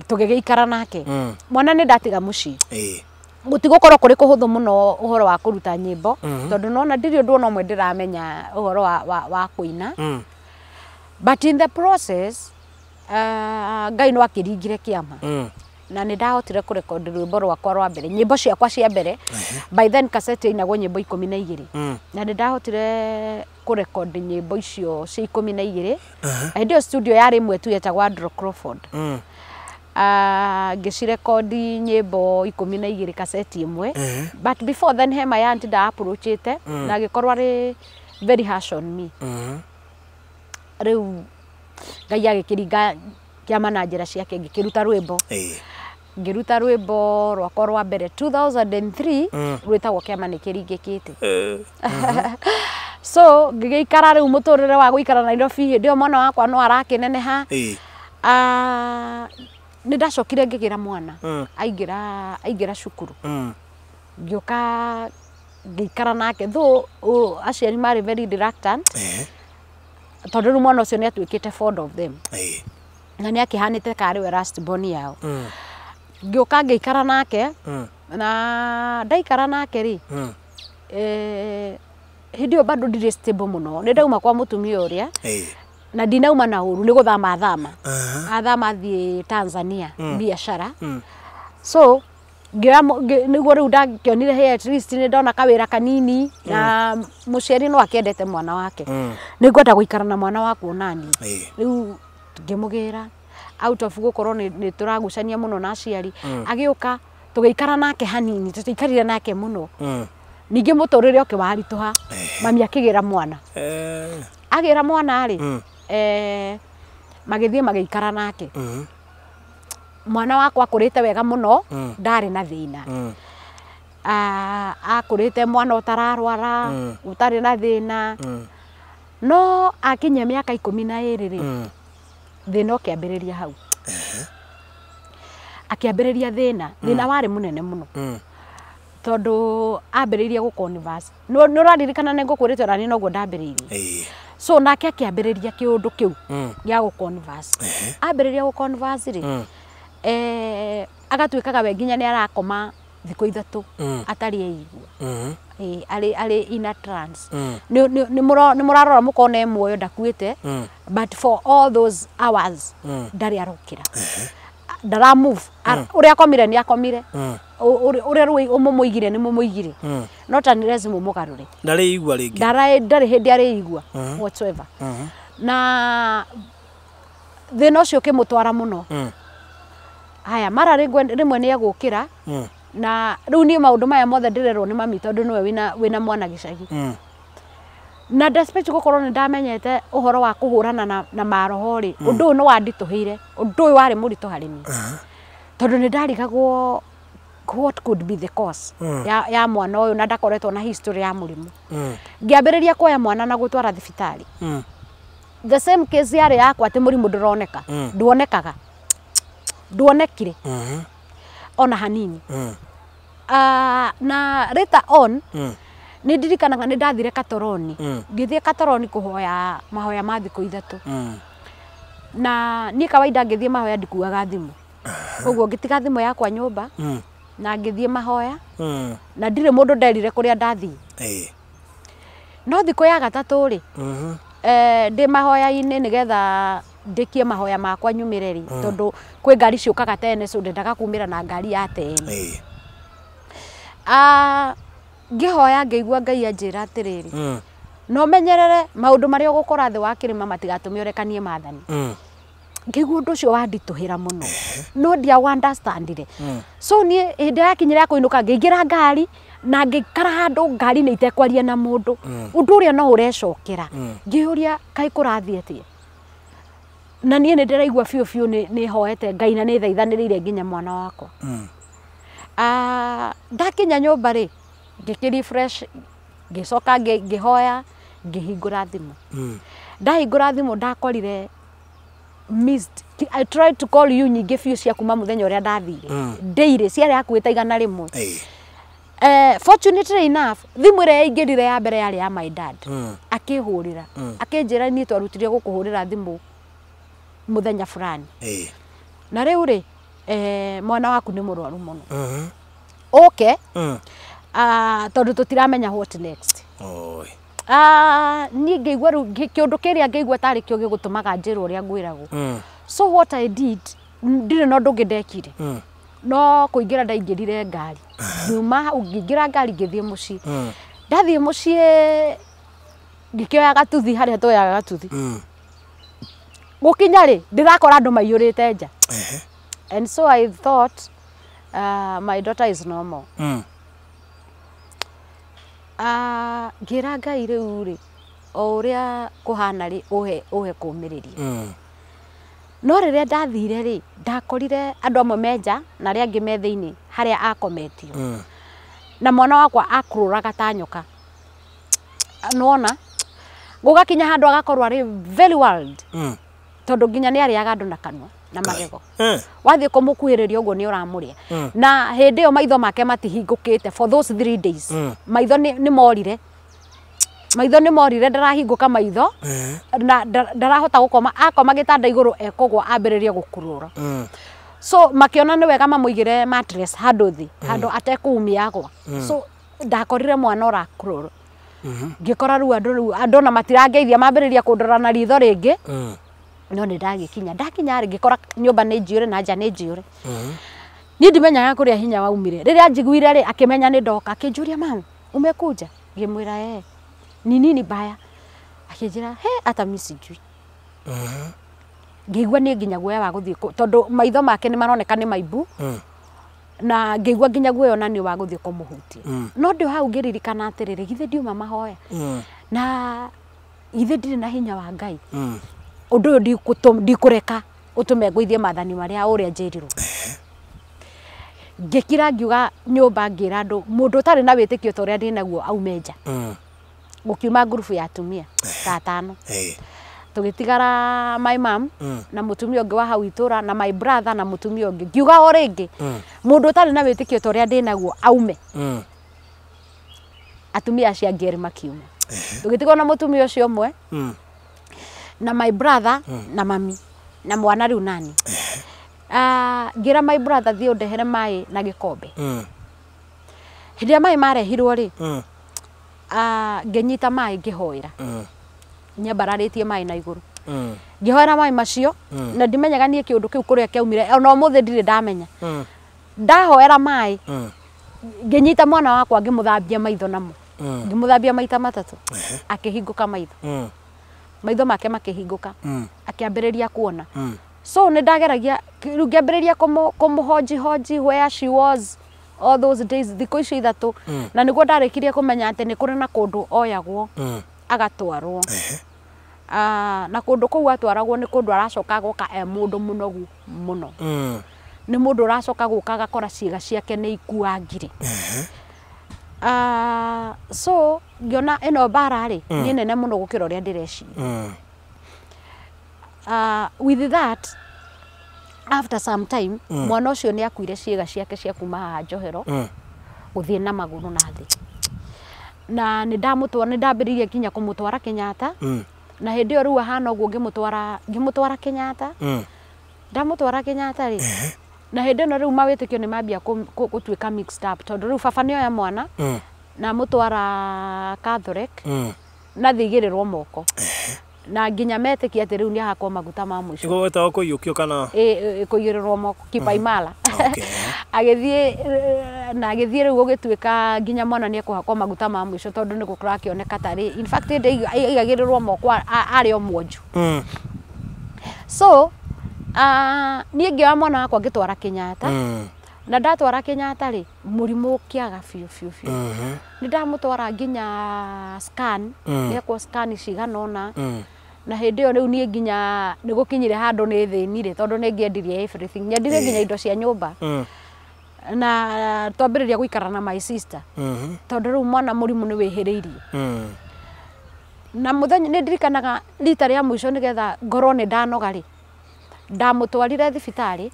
tũgĩgĩikara nake. Mwana nĩ ndatiga mũciĩ, gũtigũkorwo kũrĩ kũhũthũ mũno ũhoro wa kũruta nyĩmbo, tondũ nona ndirĩ ũndũ ona ũmwe ndĩramenya ũhoro wa kũina. But in the process, Ngai no akĩringire kĩama, na nĩ ndahotire kũrekondi rwĩmbo rwakwa rwa mbere, nyĩmbo ciakwa cia mbere. By then cassette yainagwo nyĩmbo 12, na nĩ ndahotire kũrekondi nyĩmbo icio cia 12. Hĩndĩ ĩyo studio yarĩ ĩmwe tu yetagwo Andrew Crawford. Ngĩcirekondi nyĩmbo 12 kaseti ĩmwe. But before then he my aunt nda approachĩte na agĩkorwo arĩ very harsh on me. Rĩu Ngai agĩkĩringa kĩama na njĩra ciake, ngĩkĩruta rwĩmbo. Ngĩruta rwĩmbo rwakwa rwa mbere 2003, rwĩtagwo Kĩama nĩ Kĩringĩkĩte. So ngĩgĩikara rĩu mũtũrĩre wa gũikara Nairobi. Hĩndĩ ĩyo mwana wakwa no arakĩneneha. Nĩ ndacokire ngĩgĩra mwana, aingĩra cukuru, ngĩũka ngĩikara nake, though aciari marĩ very reluctant, tondũ rĩu mwana ũcio nĩ atuĩkĩte fond of them, na nĩ akĩhanĩte karĩ we last born yao. Ngĩũka ngĩikara nake, na ndaikara nake rĩ, hĩndĩ ĩyo bado ndirĩ stable mũno. Nĩ ndauma kwa mũtumia ũrĩa, na ndinauma na ũru, nĩ gũthama thama, athama athiĩ Tanzania biashara. So ngĩoya nĩguo rĩu ndakĩonire, hey, at least nĩ ndona kawĩra kanini, na mũciari no akĩendete mwana wake, nĩ ngwenda gũikara na mwana waku onani. Rĩu ngĩmũgĩra out of gũkorwo nĩ tũragucania mũno na aciari, agĩũka tũgĩikara nake hanini, tũtiaikarire nake mũno. Ningĩ mũtũrĩre ũkĩwaritũha, mami akĩgĩra mwana. Agĩra mwana rĩ, magĩthiĩ magĩikara nake. Mwana wakwa akũrĩte wega mũno, ndarĩ na thĩna. Akũrĩte mwana ũtararwara, ũtarĩ na thĩna, no akinyia mĩaka 12 rĩ, thĩna ũkĩambĩrĩria hau. Akĩambĩrĩria thĩna, thĩna warĩ mũnene mũno. Tondũ ambĩrĩirie gũ converse. Nĩ ũraririkana nĩ ngũkwĩrĩte ona niĩ noguo ndambĩrĩirie. So nake akĩambĩrĩria kĩũndũ kĩu gĩa gũ converse. Ambĩrĩria gũ converse rĩ, agatuĩkaga we nginya nĩ arakoma thikũ 3 atarĩ eigua. Arĩ in a trance. Nĩ mũrarora mũkona e muoyo ndakuĩte, but for all those hours ndarĩ arokĩra. Ndara move. Ũrĩa akomire nĩ akomire. Ũrĩa rũĩ ũmũmũigire nĩ mũmũigire. No ta nĩ lazima ũmũgarũre. Ndarĩ igua rĩngĩ. Ndarĩ hĩndĩ arĩ igua whatsoever. Na thĩna ũcio ũkĩmũtwara mũno. Haya mara rĩmwe nĩ egũkĩra. Na rĩu niĩ maũndũ maya mothe ndĩrerwo nĩ mami tondũ nĩwe wĩna mwana gĩcagi. Na despite gũkorwo nĩ ndamenyete ũhoro wa kũhũrana na maroho rĩ, ũndũ ũyũ nĩ wanditũhĩire, ũndũ ũyũ warĩ mũritũ harĩ niĩ. Tondũ nĩ ndarigagwo what could be the cause ya mwana ũyũ na ndakoretwo na history ya mũrimũ. Ngĩambĩrĩria kuoya mwana na gũtwara thibitarĩ. The same case yarĩ yakwa atĩ mũrimũ ndũroneka, nduonekaga. Nduonekire. Ona hanini. Na later on nĩ ndirikanaga nĩ ndathire Katoroni. Ngĩthiĩ Katoroni kũhoya mahoya ma thikũ 3. Na niĩ kawaida ngĩthiĩ mahoya ndikuaga thimũ. Koguo ngĩtiga thimũ yakwa nyũmba na ngĩthiĩ mahoya na ndirĩ mũndũ nderire kũrĩa ndathiĩ. No thikũ ya gatatũ rĩ, ndĩ mahoya-inĩ nĩgetha ndĩkie mahoya makwa nyumĩre rĩ, tondũ kwĩ ngari ciũkaga tene, so ndendaga kumĩra na ngari ya tene. Ngĩhoya ngĩigua Ngai anjĩra atĩrĩrĩ, no menyerere maũndũ marĩa ũgũkora thĩ wa kĩrĩma matigatũme ũrekanie maathani. Ngĩigua ũndũ ũcio wanditũhĩra mũno, no ndia understandire. So niĩ hĩndĩ yakinyire ya kũinũka ngĩingĩra ngari na ngĩikara handũ ngari-inĩ itekwaria na mũndũ. Ũndũ ũrĩa no ũrecokera. Ngĩyũria kaĩ kũrathiĩ atĩa. Na niĩ nĩ ndĩraigua biũ biũ nĩ hoete Ngai na nĩ thaithanĩrĩire nginya mwana wakwa. Ndakinya nyũmba rĩ, ngĩkĩ refresh, ngĩcoka ngĩhoya, ngĩhingũra thimũ. Ndahingũra thimũ ndakorire missed. I tried to call you nyingĩ biũ cia kuma mũthenya ũrĩa ndathire. Daily ciarĩ hakuhĩ ta 100. Fortunately enough, thimũ ĩrĩa yaingĩrire ya mbere yarĩ ya my dad. Akĩhũrĩra. Akĩnjĩra niĩ twarutire gũkũhũrĩra thimũ mũthenya fulani. Na rĩu rĩ, mwana waku nĩ mũrwaru mũno. Ũke, tondũ tũtiramenya what next. Niĩ ngĩigua rĩu kĩũndũ kĩrĩa ngĩigua tarĩ kĩo gĩgũtũmaga njĩrwo ũrĩa ngwĩragwo. So what I did, ndirĩ na ũndũ ũngĩ ndekire. No kũingĩra ndaingĩrire ngari. Nyuma hau ngĩingĩra ngari ngĩthiĩ mũciĩ. Ndathiĩ mũciĩ ngĩkĩoya gatuthi harĩa tuoyaga gatuthi. Gũkinya rĩ, ndĩrakora andũ maiyũrĩte nja. And so I thought my daughter is normal. Ngĩra Ngai rĩu rĩ, o ũrĩa kũhana rĩ, ũhe kũũmĩrĩria. No rĩrĩa ndathire rĩ, ndakorire andũ amwe me nja na arĩa angĩ me thĩinĩ harĩa akometio. Na mwana wakwa akũrũraga ta nyoka. Nĩwona? Gũgakinya handũ agakorwo arĩ very wild. Tondũ nginya nĩ arĩaga andũ na kanua na magego. Wathiĩ kũmũkuhĩrĩria ũguo nĩ ũramũrĩa. Na hĩndĩ ĩyo maitho make matihingũkĩte for those 3 days. Maitho nĩ morire. Maitho nĩ morire, ndarahingũka maitho. Na ndarahota gũkoma, akoma gĩtanda igũrũ ekũgwa ambĩrĩrie gũkurũra. So makĩona nĩ wega mamũigĩre mattress handũ thĩ, handũ atekũumia agwa. So ndakorire mwana ũrakurũra. Ngĩkora rĩu andũ rĩu andũ ona matirangeithia mambĩrĩria kũndora na ritho rĩngĩ. No nĩ ndagĩkinya, ndakinya rĩ ngĩkora nyũmba nĩ njiyũre na nja nĩ njiyũre. Niĩ ndimenyaga kũrĩa hinya waumire. Rĩrĩa njiguire rĩ, akĩmenya nĩ ndoka, akĩnjũria mama, umekuja? Ngĩmwĩra eh. Ni nini baya? Akĩnjĩra he hata mimi sijui. Ngĩigua niĩ nginya guoya wa gũthiĩ tondũ maitho make nĩ maroneka nĩ maimbu. Na ngĩigua nginya guoya ona nĩ wa gũthiĩ kũmũhutia. No ndĩ hau ngĩririkana atĩrĩrĩ, githĩ ndiuma mahoya. Na githĩ ndirĩ na hinya wa Ngai. Ũndũ ũyũ ndikũreka ũtũme ngũithie maathani marĩa ũrĩa njĩrirwo. Ngĩkira ngiuga nyũmba ngĩra andũ mũndũ ũtarĩ na wĩtĩkio ta ũrĩa ndĩ naguo aume nja. Gũkiuma ngurubu ya atumia ta 5. Tũgĩtigara my mom na mũtumia ũngĩ wa hau itũra na my brother na mũtumia ũngĩ. Ngiuga o rĩngĩ mũndũ ũtarĩ na wĩtĩkio ta ũrĩa ndĩ naguo aume. Atumia acio angĩ erĩ makiuma. Tũgĩtigwo na mũtumia ũcio ũmwe na my brother na mami na mwana rĩu nani. Ngĩra my brother thiĩ ũndehere maĩ na gĩkombe. Hĩndĩ ĩrĩa maĩ marehirwo rĩ, ngĩnyita maĩ ngĩhoera. Nyambararĩtie maĩ na igũrũ. Ngĩhoera maĩ macio na ndimenyaga niĩ kĩũndũ kĩu kũrĩa kĩaumire ona ũmũthĩ ndirĩ ndamenya. Ndahoera maĩ ngĩnyita mwana wakwa ngĩmũthambia maitho namo. Ngĩmũthambia maita matatũ. Akĩhingũka maitho. Maitho make makĩhingũka. Akĩambĩrĩria kuona. So nĩ ndageragia rĩu ngĩambĩrĩria kũmũhonji honji where she was all those days thikũ icio ithatũ na nĩguo ndarĩkirie kũmenya atĩ nĩ kũrĩ na kũndũ oyagwo agatwarwo. Na kũndũ kũu atwaragwo nĩ kũndũ aracoka agoka e mũndũ mũnogu mũno. Nĩ mũndũ ũracoka gũka agakora ciĩga ciake nĩ ikuangire. So ngĩona ĩno mbara rĩ nĩ nene mũno gũkĩra ũrĩa ndĩreciria. With that after some time mwana ũcio nĩ akuire ciĩga ciake cia kuma haha njohero gũthiĩ na magũrũ na thĩ. Na nĩ ndamũtwara nĩ ndambĩrĩirie nginya kũmũtwara Kenyatta. Na hĩndĩ ĩyo rĩu ahana ũguo ngĩmũtwara Kenyatta. Ndamũtwara Kenyatta rĩ na hĩndĩ ĩno rĩu mawĩtĩkio nĩ mambia gũtuĩka mixed up tondũ rĩu baba nĩoya mwana na mũtwara Catholic na thigĩrĩrwo moko na nginya metĩkia atĩ rĩu nĩ ahakwo maguta ma mũico. Nĩguo wetagwo kũiyũkio kana kũigĩrĩrwo moko kipaimala. Agĩthiĩ na agĩthiĩ rĩu gũgĩtuĩka nginya mwana nĩ ekũhakwo maguta ma mũico tondũ nĩ gũkũrakĩoneka tarĩ in fact hĩndĩ aigagĩrĩrwo moko arĩ o mwonju. So niĩ ngĩoya mwana wakwa ngĩtwara Kenyatta. Na ndatwara Kenyatta rĩ mũrimũ ũkĩaga biũ biũ biũ. Nĩ ndamũtwara nginya scan nĩekwo scan cigana ũna. Na hĩndĩ ĩyo rĩu niĩ nginya nĩ gũkinyire handũ nĩ thĩnire tondũ nĩ ngĩendirie everything. Nyendirie nginya indo cia nyũmba. Na twambĩrĩria gũikara na my sister. Tondũ rĩu mwana mũrimũ nĩ wĩhĩrĩirie. Na mũthenya nĩ ndirikanaga rita rĩa mũico nĩgetha ngorwo nĩ ndanoga rĩ ndamũtwarire thibitarĩ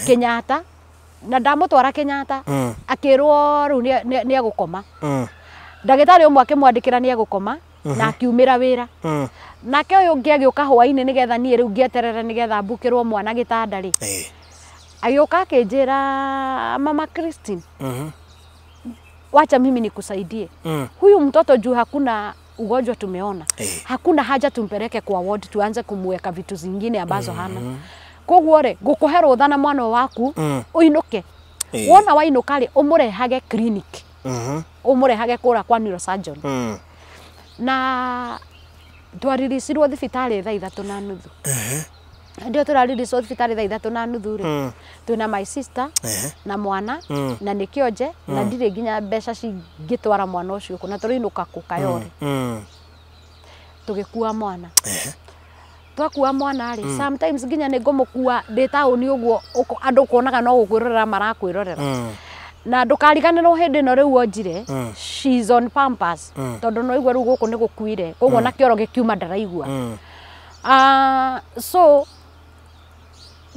Kenyatta na ndamũtwara Kenyatta akĩrwo rĩu nĩ egũkoma. Ndagĩtarĩ ũmwe akĩmwandĩkĩra nĩ egũkoma na akiumĩra wĩra. Nake ũyũ ũngĩ agĩũka hwaĩ-inĩ nĩgetha niĩ rĩu ngĩeterere nĩgetha mbukĩrwo mwana gĩtanda rĩ. Agĩũka akĩnjĩra Mama Christine, wacha mimi nikusaidie. Huyu mtoto juu hakuna ugonjwa tumeona. Hakuna haja tumpeleke kwa ward tuanze kumweka vitu zingine ambazo hana. Koguo rĩ ngũkũhe rũtha na mwana waku ũinũke. Wona wainũka rĩ ũmũrehage clinic. Ũmũrehage kũrĩa kwa neurosurgeon. Na twariricirwo thibitarĩ thaa 3:30. Ndio tũrariricirwo thibitarĩ thaa 3:30 rĩ twĩna my sister na mwana na nĩ kĩonje na ndirĩ nginya mbeca cingĩtwara mwana ũcio kũ na tũrainũka kũ Kayore. Tũgĩkua mwana. Twakua mwana rĩ sometimes nginya nĩ ngũmũkua ndĩ taũni ũguo andũ kuonaga no gũkwĩrorera marakwĩrorera. Na ndũkariganĩrwo hĩndĩ ĩno rĩu onjire she's on pampers tondũ no igua rĩu gũkũ nĩ gũkuire koguo na kĩoro gĩkiuma ndaraigua. So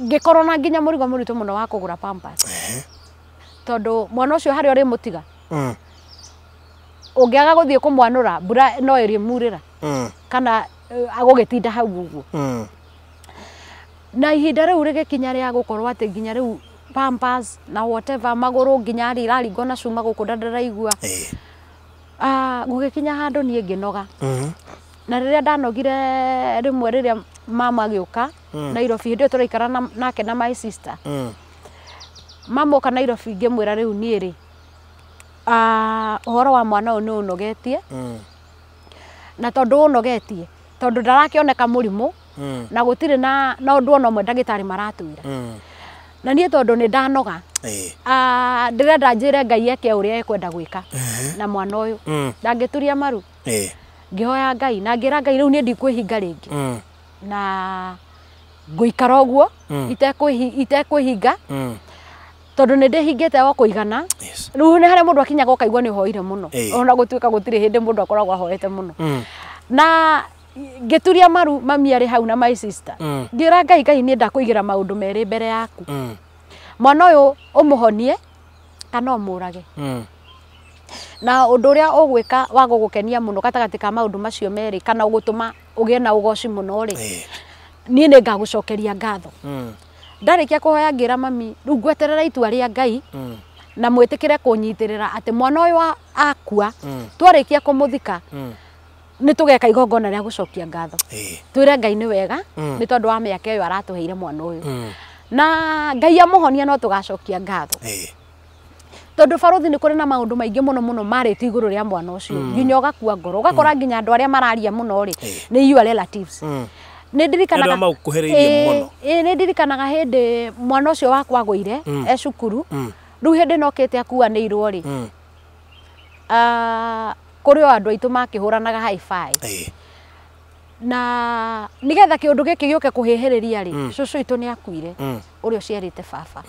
ngĩkorwo na nginya mũrigo mũritũ mũno wa kũgũra pampers. Tondũ mwana ũcio harĩa ũrĩmũtiga ũngĩaga gũthiĩ kũmwanũra mbura no ĩrĩmurĩra kana agũgĩtinda hau ũguo. Na ihinda rĩu rĩgĩkinya rĩa gũkorwo atĩ nginya rĩu pampers na whatever magũrũ nginya rĩ iraringwo na cuma gũkũ ndaraigua. Gũgĩkinya handũ niĩ ngĩnoga. Na rĩrĩa ndanogire rĩmwe rĩrĩa mama agĩũka Nairobi hĩndĩ ĩyo tũraikara nake na my sister. Mama oka Nairobi ngĩmwĩra rĩu niĩ rĩ ũhoro wa mwana ũyũ nĩ ũnogetie. Na tondũ ũnogetie tondũ ndarakĩoneka mũrimũ na gũtirĩ na ũndũ ona ũmwe ndagĩtarĩ maratwĩra. Na niĩ tondũ nĩ ndanoga ndĩrenda njĩre Ngai eke ũrĩa ekwenda gwĩka na mwana ũyũ. Ndangĩturia maru ngĩhoya Ngai na ngĩra Ngai rĩu niĩ ndikwĩhinga rĩngĩ. Na ngũikara ũguo itekwĩhinga tondũ nĩ ndĩhingĩte o kũigana. Rĩu nĩ harĩa mũndũ akinyaga ũkaigua nĩ ũhoire mũno ona gũtuĩka gũtirĩ hĩndĩ mũndũ akoragwo ahoete mũno. Na ngĩturia maru mami arĩ hau na my sister. Ngĩra Ngai Ngai niĩ ndakũigĩra maũndũ merĩ mbere yaku. Mwana ũyũ ũmũhonie kana ũmũrage. Na ũndũ ũrĩa ũgwĩka wa gũgũkenia mũno gatagatĩ ka maũndũ macio merĩ kana ũgũtũma ũgĩe na ũgoci mũno rĩ, niĩ nĩ ngagũcokeria ngatho. Ndarĩkia kũhoya ngĩra mami rĩu ngweterera itua rĩa Ngai na mwĩtĩkĩre kũnyitĩrĩra atĩ mwana ũyũ akua twarĩkia kũmũthika nĩ tũgeka igongona rĩa gũcokia ngatho. Twĩre Ngai nĩ wega nĩ tondũ wa mĩaka ĩyo aratũheire mwana ũyũ. Na Ngai amũhonia no tũgacokia ngatho. Tondũ barothi nĩ kũrĩ na maũndũ maingĩ mũno mũno marĩtio igũrũ rĩa mwana ũcio nginya ũgakua ngoro ũgakora nginya andũ arĩa mararia mũno rĩ nĩ your relatives. Nĩ ndirikanaga nĩ ndirikanaga hĩndĩ mwana ũcio wakwa agũire e cukuru rĩu hĩndĩ nokĩte akuanĩirwo rĩ kũrĩ o andũ aitũ makĩhũranaga hi-fi na nĩgetha kĩũndũ gĩkĩ gĩũke kũhĩhĩrĩria rĩ cũcũ witũ nĩ akuire ũrĩa ũciarĩte baba.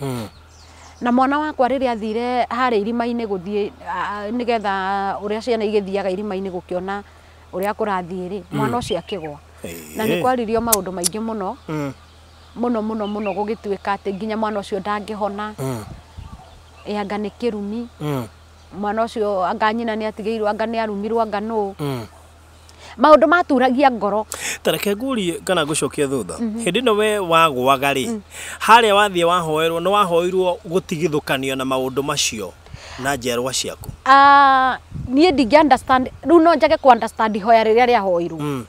Na mwana wakwa rĩrĩa athire harĩa irima-inĩ gũthiĩ nĩgetha ũrĩa ciana igĩthiaga irima-inĩ gũkĩona ũrĩa kũrathiĩ rĩ mwana ũcio akĩgwa. Na nĩ kwaririo maũndũ maingĩ mũno mũno mũno mũno gũgĩtuĩka atĩ nginya mwana ũcio ndangĩhona anga nĩ kĩrumi mwana ũcio anga nyina nĩ atigĩirwo anga nĩ arumirwo anga nũ maũndũ maturagia ngoro. Ta reke ngurie kana ngũcokie thutha hĩndĩ ĩno we wagũaga rĩ harĩa wathiĩ wahoerwo nĩ wahoirwo gũtigithũkanio na maũndũ macio na njiarwa ciaku? Niĩ ndingĩ understand rĩu no njage kũ understand ihoya rĩrĩa rĩahoirwo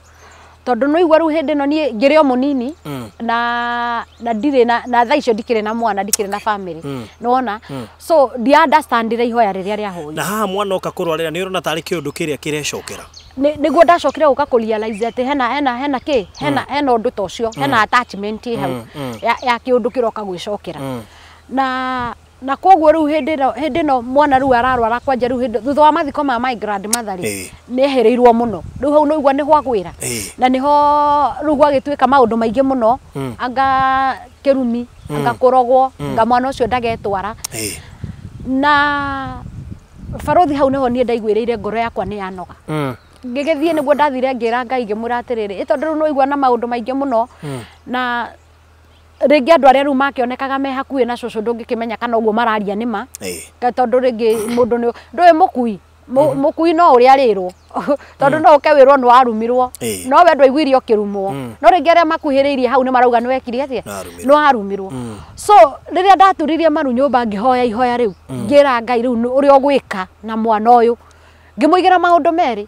tondũ no igua rĩu hĩndĩ ĩno niĩ ngĩrĩ o mũnini na ndirĩ na thaa icio ndikĩrĩ na mwana ndikĩrĩ na family nĩwona so ndi understandire ihoya rĩrĩa rĩahoirwo. Na haha mwana oka kũrwarĩra nĩ ũrona tarĩ kĩũndũ kĩrĩa kĩrecokera? Nĩguo ndacokire gũka kũ realize atĩ hena kĩ hena ũndũ ta ũcio hena attachment hau ya kĩũndũ kĩroka gwĩcokera na koguo rĩu hĩndĩ ĩno mwana rĩu ararwara kwanja rĩu hĩndĩ thutha wa mathiko ma my grandmother rĩ nĩ ehereirwo mũno rĩu hau nĩigua nĩ gwagwĩra na nĩho rĩu gwagĩtuĩka maũndũ maingĩ mũno anga kĩrumi anga kũrogwo anga mwana ũcio ndagetwara na barothi hau nĩho niĩ ndaiguĩrĩire ngoro yakwa nĩ yanoga. Ngĩgĩthiĩ nĩguo ndathire ngĩra Ngai ngĩmwĩra atĩrĩrĩ ĩ tondũ rĩu nĩwaigua na maũndũ maingĩ mũno na rĩngĩ andũ arĩa rĩu makĩonekaga me hakuhĩ na cũcũ ndũngĩkĩmenya kana ũguo mararia nĩ ma tondũ rĩngĩ mũndũ nĩ ndũĩ mũkui mũkui no ũrĩa arĩrwo tondũ no ũke wĩrwo nĩ warumirwo no we ndwaiguire ũkĩrumwo no rĩngĩ arĩa makuhĩrĩirie hau nĩ marauga nĩ wekire atĩa nĩ warumirwo. So rĩrĩa ndaturirie maru nyũmba ngĩhoya ihoya rĩu ngĩra Ngai rĩu ũrĩa ũgwĩka na mwana ũyũ ngĩmũigĩra maũndũ merĩ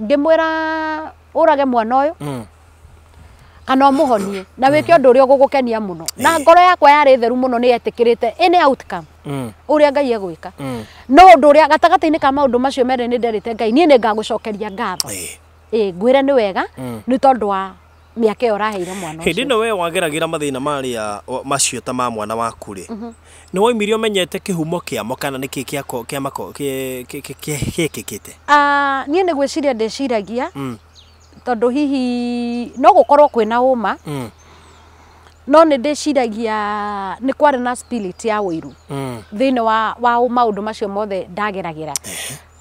ngĩmwĩra ũrage mwana ũyũ kana ũmũhonie na wĩke ũndũ ũrĩa ũgũgũkenia mũno na ngoro yakwa yarĩ theru mũno nĩ yetĩkĩrĩte any outcome ũrĩa Ngai egwĩka no ũndũ ũrĩa gatagatĩ-inĩ ka maũndũ macio merĩ nĩ nderĩte Ngai niĩ nĩ ngagũcokeria ngatho ngwĩre nĩ wega nĩ tondũ wa mĩaka ĩyo ũraheire mwana ũcio. Hĩndĩ ĩno we wageragĩra mathĩna marĩa macio ta ma mwana waku rĩ nĩ woimire ũmenyete kĩhumo kĩamo kana nĩkĩ gĩkĩkĩte? Niĩ nĩ gwĩciria ndĩciragia tondũ hihi no gũkorwo kwĩna ũma no nĩ ndĩciragia nĩ kwarĩ na spirit ya ũiru thĩinĩ wa maũndũ macio mothe ndageragĩra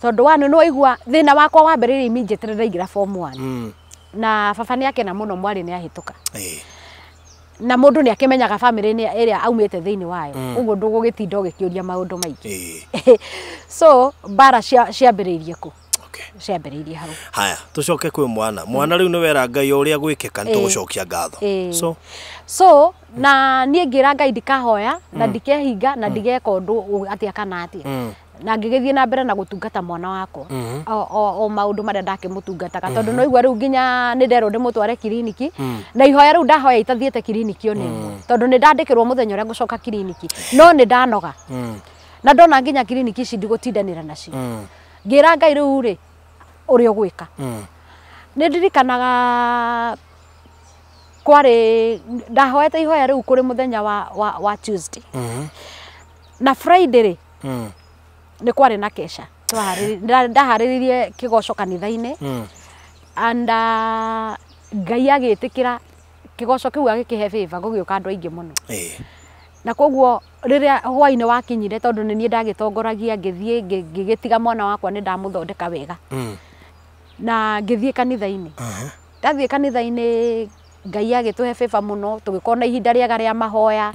tondũ wa nĩ waigua thĩna wakwa wambĩrĩirie immediately ndaingĩra form 1 na baba nĩ akena mũno mwarĩ nĩ ahĩtũka na mũndũ nĩ akĩmenyaga family-inĩ ĩrĩa aumĩte thĩinĩ wayo ũguo ndũgũgĩtinda ũgĩkĩũria maũndũ maingĩ so mbara ciambĩrĩirie kũ ciambĩrĩirie hau. Haya tũcoke kwĩ mwana mwana rĩu nĩ wera Ngai o ũrĩa gwĩkĩka nĩ tũgũcokia ngatho so na niĩ ngĩra Ngai ndikahoya na ndikehinga na ndigeka ũndũ atĩa kana atĩa na ngĩgĩthiĩ na mbere na gũtungata mwana wakwa o maũndũ marĩa ndakĩmũtungataga tondũ no igua rĩu nginya nĩ nderwo ndĩmũtware kiriniki na ihoya rĩu ndahoya itathiĩte kiriniki ona ĩmwe tondũ nĩ ndandĩkĩrwo mũthenya ũrĩa ngũcoka kiriniki no nĩ ndanoga na ndona nginya kiriniki ici ndigũtindanĩra nacio ngĩra Ngai rĩu rĩ ũrĩa ũgwĩka. Nĩ ndirikanaga kwarĩ ndahoete ihoya rĩu kũrĩ mũthenya wa Tuesday na Friday rĩ nĩ kwarĩ na kesha ndaharĩrĩirie kĩgoco kanitha-inĩ and Ngai agĩtĩkĩra kĩgoco kĩu agĩkĩhe favor gũgĩũka andũ aingĩ mũno na koguo rĩrĩa hwaĩ-inĩ wakinyire tondũ nĩ niĩ ndagĩtongoragia ngĩthiĩ ngĩgĩtiga mwana wakwa nĩ ndamũthondeka wega na ngĩthiĩ kanitha-inĩ. Ndathiĩ kanitha-inĩ Ngai agĩtũhe favor mũno, tũgĩkorwo na ihinda rĩega rĩa mahoya,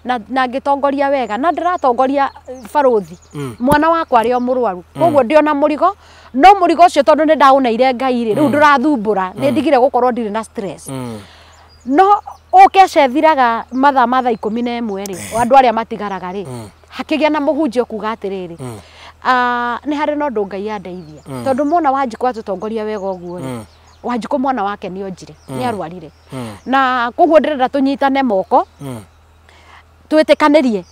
na ngĩtongoria wega, na ndĩratongoria barũthi mwana wakwa arĩ o mũrwaru, koguo ndĩ ona mũrigo, no mũrigo ũcio tondũ nĩ ndaũneire Ngai rĩ, rĩu ndũrathumbũra, nĩ ndigire gũkorwo ndirĩ na stress. No ũkeca ĩthiraga mathaa ma thaa 11 rĩ, andũ arĩa matigaraga rĩ, hakĩgĩa na mũhunjia kuga atĩrĩrĩ, nĩ harĩ na ũndũ Ngai andeithia, tondũ mwana wa Wanjikũ atũtongoria wega ũguo rĩ, Wanjikũ mwana wake nĩ onjire, nĩ arwarire, na koguo ndĩrenda tũnyitane moko, twĩtĩkanĩrie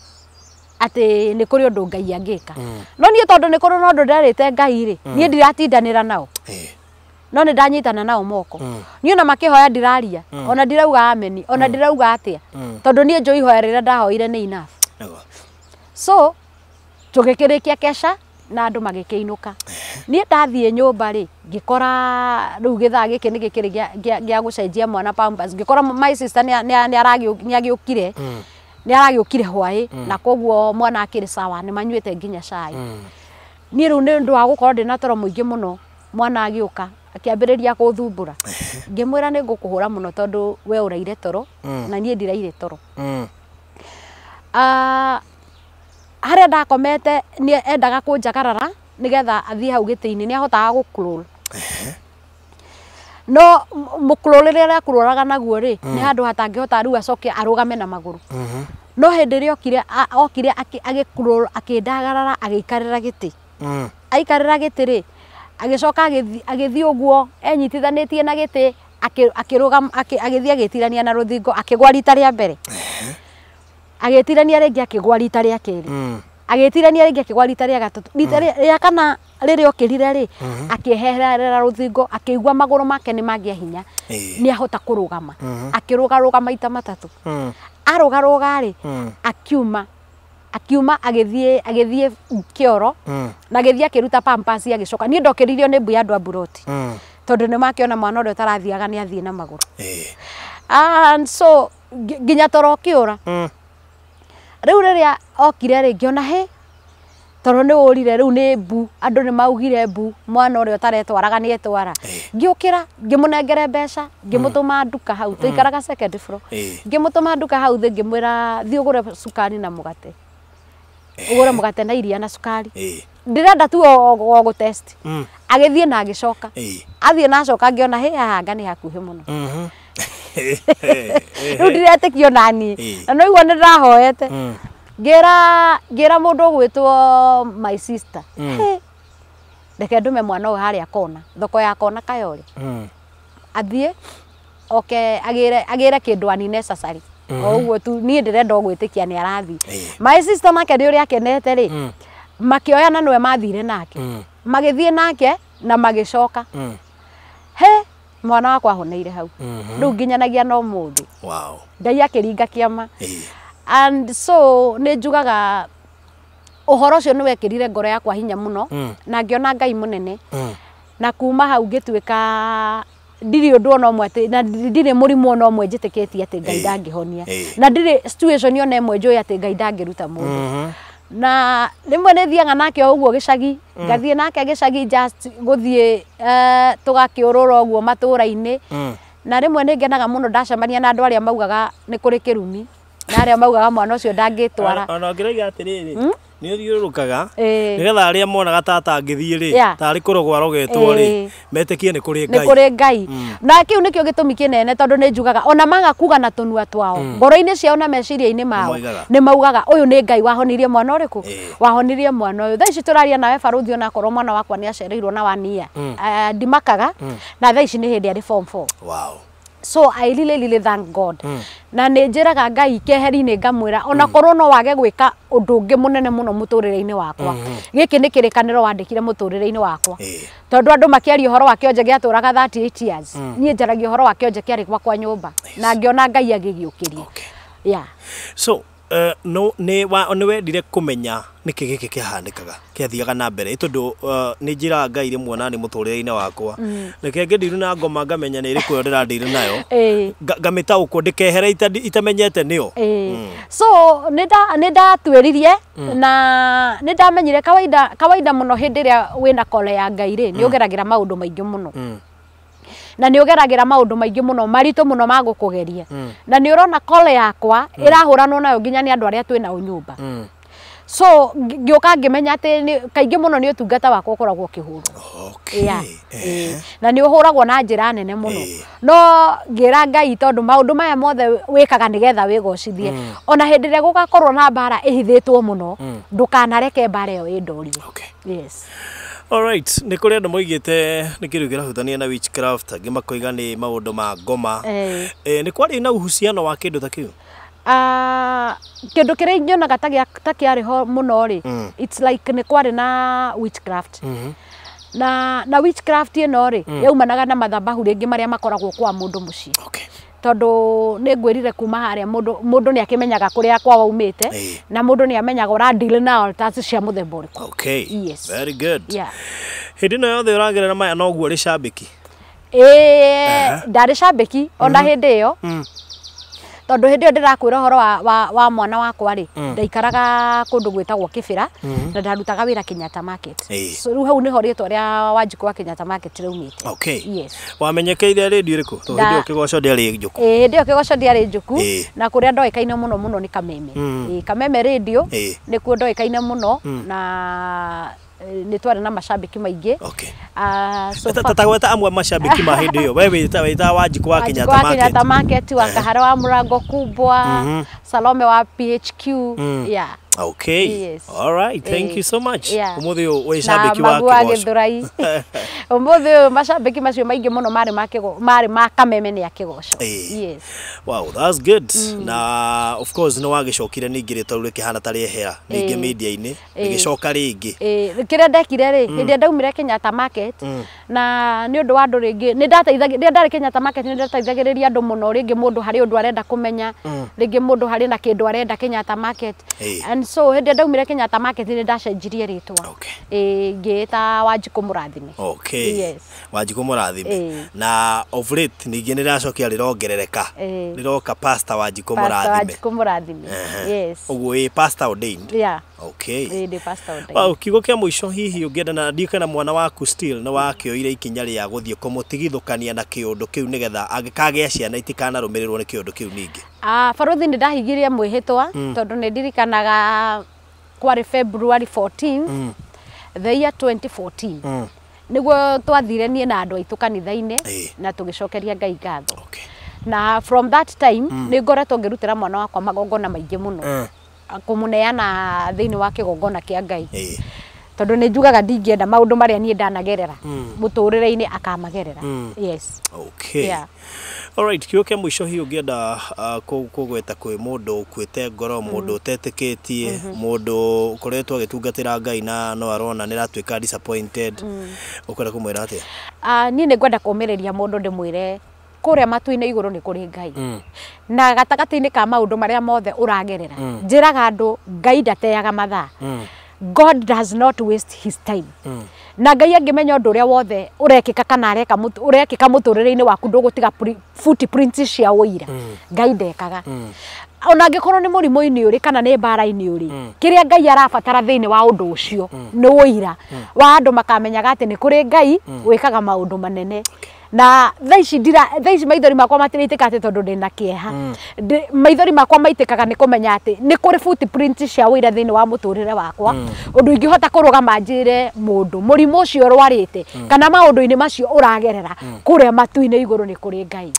atĩ nĩ kũrĩ ũndũ Ngai angĩka. No niĩ tondũ nĩ kũrĩ na ũndũ nderĩte Ngai rĩ, niĩ ndiratindanĩra nao, no nĩ ndanyitana nao moko. Niĩ ona makĩhoya ndiraria, ona ndirauga ameni, ona ndirauga atĩa, tondũ niĩ njũĩ ihoya rĩrĩa ndahoire nĩ enough. So tũgĩkĩrĩkia kesha na andũ magĩkĩinũka. Niĩ ndathiĩ nyũmba rĩ, ngĩkora rĩu gĩthaa gĩkĩ nĩ gĩkĩrĩ gĩa gũcenjia mwana pampers, ngĩkora my sister nĩ agĩũkire, nĩ aragĩũkire hwaĩ, na koguo mwana akĩrĩ sawa, nĩ manyuĩte nginya cai. Niĩ rĩu nĩ ũndũ wa gũkorwo ndĩna toro mũingĩ mũno, mwana agĩũka akĩambĩrĩria gũthumbũra, ngĩmwĩra nĩ ngũkũhũra mũno tondũ we ũraire toro na niĩ ndiraire toro. Harĩa ndakomete nĩ endaga kũnjagarara nĩgetha athiĩ hau gĩtĩ-inĩ, nĩ ahotaga gũ-crawl. No mũcrawl rĩrĩa arakũroraga naguo rĩ, nĩ handũ hatangĩhota rĩu acoke arũgame na magũrũ. No hĩndĩ ĩrĩa okire agĩcrawl, akĩndagarara, agĩikarĩra gĩtĩ. Aikarĩra gĩtĩ rĩ, agĩcoka agĩthiĩ ũguo enyitithanĩtie na gĩtĩ, akĩrũgama, agĩthiĩ agĩtirania na rũthingo, akĩgwa rita rĩa mbere. Agĩtirania rĩngĩ, akĩgwa rita rĩa kerĩ. Agĩtirania rĩngĩ, akĩgwa rita rĩa gatatũ. Rita rĩa kana rĩrĩa okĩrire rĩ, akĩeherera rũthingo, akĩigua magũrũ make nĩ magĩa hinya, nĩ ahota kũrũgama. Akĩrũgarũga maita matatũ. Arũgarũga rĩ, akiuma agĩthiĩ kĩoro, na agĩthiĩ akĩruta pampers agĩcoka. Niĩ ndokĩririo nĩ mbu ya andũ a mburoti, tondũ nĩ makĩona mwana ũrĩa ũtarathiaga nĩ athiĩ na magũrũ. And so nginya toro ũkĩũra. Rĩu rĩrĩa okire rĩ, ngĩona hĩ, toro nĩ ũrire, rĩu nĩ mbu, andũ nĩ maugire mbu, mwana ũrĩa ũtaretwaraga nĩ etwara. Ngĩũkĩra, ngĩmũnengere mbeca, ngĩmũtũma nduka hau, tũikaraga second floor. Ngĩmũtũma nduka hau thĩ, ngĩmwĩra thiĩ ũgũre cukari na mũgate. Ũgũre mũgate na iria na cukari. Ndĩrenda tu o gũ test. Agĩthiĩ na agĩcoka. Athiĩ na acoka, ngĩona hĩ, haha anga nĩ hakuhĩ mũno. Rĩu ndiretĩkio naniĩ. Na no igua nĩ ndĩrahoete. Ngĩra mũndũ ũgwĩtwo my sister, reke ndume mwana ũyũ harĩa kona, thoko ya kona Kayole. Athiĩ oke agĩre kĩndũ unnecessary. O ũguo tu niĩ ndĩrenda o gwĩtĩkia nĩ arathiĩ. My sister nake nĩ ũrĩa akenete rĩ, makĩoya na nĩwe mathire nake. Magĩthiĩ nake na magĩcoka. He, mwana wakwa ahoneire hau. Rĩu nginyanagia no ũmũthĩ. Ngai akĩringa kĩama. And so nĩ njugaga ũhoro ũcio nĩ wekĩrire ngoro yakwa hinya mũno, na ngĩona Ngai mũnene. Na kuma hau ngĩtuĩka ndirĩ ũndũ ona ũmwe atĩ, na ndirĩ mũrimũ ona ũmwe njĩtĩkĩtie atĩ Ngai ndangĩhonia. Na ndirĩ situation ona ĩmwe njũĩ atĩ Ngai ndangĩruta mũndũ. Na rĩmwe nĩ thiaga nake o ũguo gĩcagi, ngathiĩ nake gĩcagi just gũthiĩ tũgakĩũrũra ũguo matũũra-inĩ. Na rĩmwe nĩ ngenaga mũno ndacemania na andũ arĩa maugaga nĩ kũrĩ kĩrumi, na arĩa maugaga mwana ũcio ndangĩtwara. Ona ũngĩrauga atĩrĩrĩ, nĩ ũthiũrũrũkaga nĩgetha arĩa monaga ta atangĩthiĩ rĩ, tarĩ kũrogwo arogetwo rĩ, metĩkie nĩ kũrĩ Ngai. Nĩ kũrĩ Ngai. Na kĩu nĩkĩo gĩtũmi kĩnene tondũ nĩ njugaga ona maga kuga na tũnua twao, ngoro-inĩ ciao na meciria-inĩ mao nĩ maugaga ũyũ nĩ Ngai wahonirie mwana ũrĩkũ, wahonirie mwana ũyũ. Thaa ici tũraria nawe barũthi, ona akorwo mwana wakwa nĩ acereirwo na wania, ndimakaga, na thaa ici nĩ hĩndĩ arĩ form 4. So I really really thank God. Na nĩ njĩraga Ngai keheri-inĩ ngamwĩra ona korwo no wage gwĩka ũndũ ũngĩ mũnene mũno mũtũrĩre-inĩ wakwa, gĩkĩ nĩ kĩrĩkanĩro wandĩkire mũtũrĩre-inĩ wakwa. Tondũ andũ makĩaria ũhoro wa kĩonje gĩatũraga 38 years, niĩ njaragia ũhoro wa kĩonje kĩarĩ gwakwa nyũmba, na ngĩona Ngai agĩgĩũkĩria. Yeah. So no nĩ wendire kũmenya nĩkĩ gĩkĩ kĩahanĩkaga kĩathiaga na mbere, tondũ nĩ njĩraga Ngai rĩmwe nani mũtũrĩre-inĩ wakwa, reke ngĩndiru na ngoma ngamenya nĩ ĩrĩkũ ĩyo ndĩrandiru nayo, ngamĩtaũkwo ndĩkehere itamenyete nĩyo. So nĩ ndatuĩririe na nĩ ndamenyire kawaida kawaida mũno hĩndĩ ĩrĩa wĩna kole ya Ngai rĩ, nĩ ũgeragĩra maũndũ maingĩ mũno. Na nĩ ũgeragĩra maũndũ maingĩ mũno maritũ mũno ma gũkũgeria. Na nĩ ũrona kole yakwa ĩrahũranwo nayo nginya nĩ andũ arĩa twĩ nao nyũmba. So ngĩũka ngĩmenya atĩ kaingĩ mũno nĩ ũtungata wakwa ũkoragwo ũkĩhũrwo. Okay. Yeah. Na nĩ ũhũragwo na njĩra nene mũno. No ngĩra Ngai tondũ maũndũ maya mothe wĩkaga nĩgetha wĩgocithie. Ona hĩndĩ ĩrĩa gũgakorwo na mbara ĩhithĩtwo mũno, ndũkanareke mbara ĩyo ĩndorie. Okay. Yes. All right, nĩ kũrĩ andũ moigĩte nĩ kĩndũ kĩrahutania na witchcraft, angĩ makoiga nĩ maũndũ ma ngoma. Nĩ kwarĩ na uhusiano wa kĩndũ ta kĩu? Kĩndũ kĩrĩa nyonaga ta kĩarĩ ho mũno rĩ, it's like nĩ kwarĩ na witchcraft. Na witchcraft ĩno rĩ, yaumanaga na mathabahu rĩngĩ marĩa makoragwo kwa mũndũ mũciĩ. Okay. Tondũ nĩ ngwĩrire kuma harĩa mũndũ nĩ akĩmenyaga kũrĩa kwa waumĩte, na mũndũ nĩ amenyaga ũra deal na altars cia mũthemba ũrĩkũ. Okay. Yes. Very good. Yeah. Hĩndĩ ĩno yothe ũragerera maya noguo ũrĩ cambĩki? Ndarĩ cambĩki ona hĩndĩ ĩyo. Tondũ hĩndĩ ĩyo ndĩrakwĩra ũhoro wa mwana wakwa rĩ, ndaikaraga kũndũ gwĩtagwo Kĩbĩra, na ndarutaga wĩra Kenyatta Market. So rĩu hau nĩho rĩtwa rĩa Wanjikũ wa Kenyatta Market rĩaumĩte. Okay. Yes. Wamenyekeire rĩndiũ ĩrĩkũ? Tondũ hĩndĩ ĩyo Kĩgoco ndĩarĩ njũku. Hĩndĩ ĩyo Kĩgoco ndĩarĩ njũku, na kũrĩa ndoĩkaine mũno mũno nĩ Kameme. Kameme rĩndiũ nĩkuo ndoĩkaine mũno, na nĩ twarĩ na macambĩki maingĩ. Okay. Tagweta amwe macambĩki ma hĩndĩ ĩyo. We wĩta Wanjikũ wa Kenyatta Market. Kenyatta Market, wa Kahara wa Mũrango Kubwa, Salome wa PHQ. Yeah. Okay. Yes. All right. Thank you so much. Yeah. Ũmũthĩ ũyũ wĩ cambĩki wa Kĩgoco. Gĩthũrai. Ũmũthĩ ũyũ macambĩki macio maingĩ mũno marĩ ma Kameme nĩ a Kĩgoco. Yes. Wow, that's good. Na of course nĩ wagĩcokire ningĩ rĩtwa rĩu rĩkĩhana ta rĩehera ningĩ media-inĩ, rĩgĩcoka rĩngĩ. Kĩrĩa ndekire rĩ, hĩndĩ ĩrĩa ndaumire Kenyatta Market, na nĩ ũndũ wa andũ rĩngĩ, nĩ ndateithagia, rĩrĩa ndarĩ Kenyatta Market nĩ ndateithagĩrĩria andũ mũno, rĩngĩ mũndũ harĩ ũndũ arenda kũmenya, rĩngĩ mũndũ harĩ na kĩndũ arenda Kenyatta Market. And so hĩndĩ ĩrĩa ndaumire Kenyatta Market nĩ ndacenjirie rĩtwa. Okay. Ngĩĩta Wanjikũ Mũrathime. Okay. Yes. Wanjikũ Mũrathime. Na of late ningĩ nĩ rĩracokia rĩrongerereka. Rĩroka Pastor Wanjikũ Mũrathime. Wanjikũ Mũrathime. Yes. Ũguo ĩ Pastor ordained. Yeah. Okay. Ĩ pastor ordained. Wow, kiugo kĩa mũico hihi ũngĩenda, na ndiũĩ kana mwana waku still nĩ wakĩoire ikinya rĩa gũthiĩ kũmũtigithũkania na kĩũndũ kĩu nĩgetha angĩkagĩa ciana itikanarũmĩrĩrwo nĩ kĩũndũ kĩu ningĩ? Barothi nĩ ndahingirie mwĩhĩtwa, tondũ nĩ ndirikanaga kwarĩ February 14 the year 2014 nĩguo twathire niĩ na andũ aitũ kanitha-inĩ, na tũgĩcokeria Ngai ngatho. Okay. Na from that time nĩ ngoretwo ngĩrutĩra mwana wakwa magongona maingĩ mũno, kũmũneana thĩinĩ wa kĩgongona kĩa Ngai. Tondũ nĩ njugaga ndingĩenda maũndũ marĩa niĩ ndanagerera mũtũrĩre-inĩ akamagerera. Yes. Okay. Yeah. All right, kiugo kĩa mũico hihi ũngĩenda kũgweta kwĩ mũndũ ũkuĩte ngoro, mũndũ ũtetĩkĩtie, mũndũ ũkoretwo agĩtungatĩra Ngai na no arona nĩ aratuĩka disappointed, ũkwenda kũmwĩra atĩa? Niĩ nĩ ngwenda kũũmĩrĩria mũndũ ndĩmwĩre kũrĩa matu-inĩ igũrũ nĩ kũrĩ Ngai. Na gatagatĩ-inĩ ka maũndũ marĩa mothe ũragerera, njĩraga andũ Ngai ndateaga mathaa. God does not waste his time. Na Ngai angĩmenya ũndũ ũrĩa wothe ũrekĩka kana areka ũrekĩka mũtũrĩre-inĩ waku ndũgũtiga footprints cia ũira. Ngai ndekaga. Ona angĩkorwo nĩ mũrimũ-inĩ ũrĩ kana nĩ mbara-inĩ ũrĩ, kĩrĩa Ngai arabatara thĩinĩ wa ũndũ ũcio nĩ ũira wa andũ makamenyaga atĩ nĩ kũrĩ Ngai wĩkaga maũndũ manene. Na thaa ici maithori makwa matirĩitĩka atĩ tondũ ndĩna kĩeha. Maithori makwa maitĩkaga nĩ kũmenya atĩ nĩ kũrĩ footprints cia ũira thĩinĩ wa mũtũrĩre wakwa, ũndũ ingĩhota kũrũgama njĩre mũndũ mũrimũ ũcio ũrwarĩte kana maũndũ-inĩ macio ũragerera, kũrĩa matu-inĩ igũrũ nĩ kũrĩ Ngai.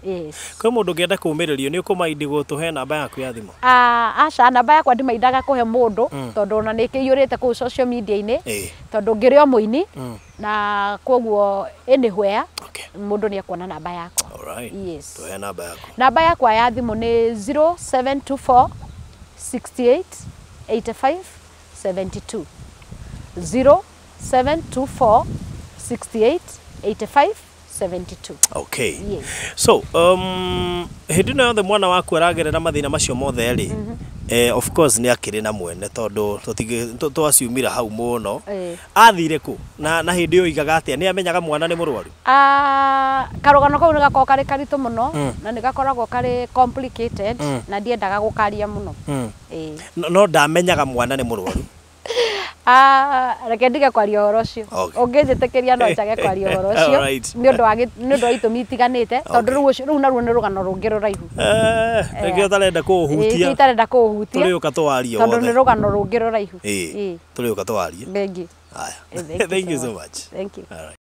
Yes. Kwĩ mũndũ ũngĩenda kũũmĩrĩrio nĩ ũkũmaindi gũtũhe namba yaku ya thimũ? Aca, namba yakwa ndimaindaga kũhe mũndũ, tondũ ona nĩ ĩkĩiyũrĩte kũu social media-inĩ, tondũ ngĩrĩ o mũini, na koguo anywhere mũndũ nĩ ekuona namba yakwa. All right. Yes. Tũhe namba yaku. Namba yakwa ya thimũ nĩ 0724 68 85 72. 0724 68 85 72. Okay. Yes. So, hĩndĩ ĩno yothe mwana waku aragerera mathĩna macio mothe rĩ, of course nĩ akĩrĩ na mwene tondũ twaciumira hau mũno. Athire kũ? Na hĩndĩ ĩyo oigaga atĩa? Nĩ amenyaga mwana nĩ mũrwaru? Karũgano kau nĩ gakoragwo karĩ karitũ mũno, na nĩ gakoragwo karĩ complicated, na ndiendaga gũkaria mũno. No ndamenyaga mwana nĩ mũrwaru. Ah, reke ndige kwaria ũhoro ũcio. Okay. Ũngĩnjĩtĩkĩria no njage kwaria ũhoro ũcio Alright. nĩ ũndũ wa itũmi itiganĩte, tondũ Okay. rĩu ũcio, rĩu naruo nĩ rũgano rũngĩ rũraihu. Eh, nĩkĩo ũtarenda kũũhutia. Ĩĩ, itarenda kũũhutia. Tũrĩũka tũwarie tondũ wothe. nĩ rũgano rũngĩ rũraihu. Ĩĩ. Ĩĩ. Tũrĩũka tũwarie. Thengiũ. Haya. Thank you Thank you so so much. much. Thank you. All right.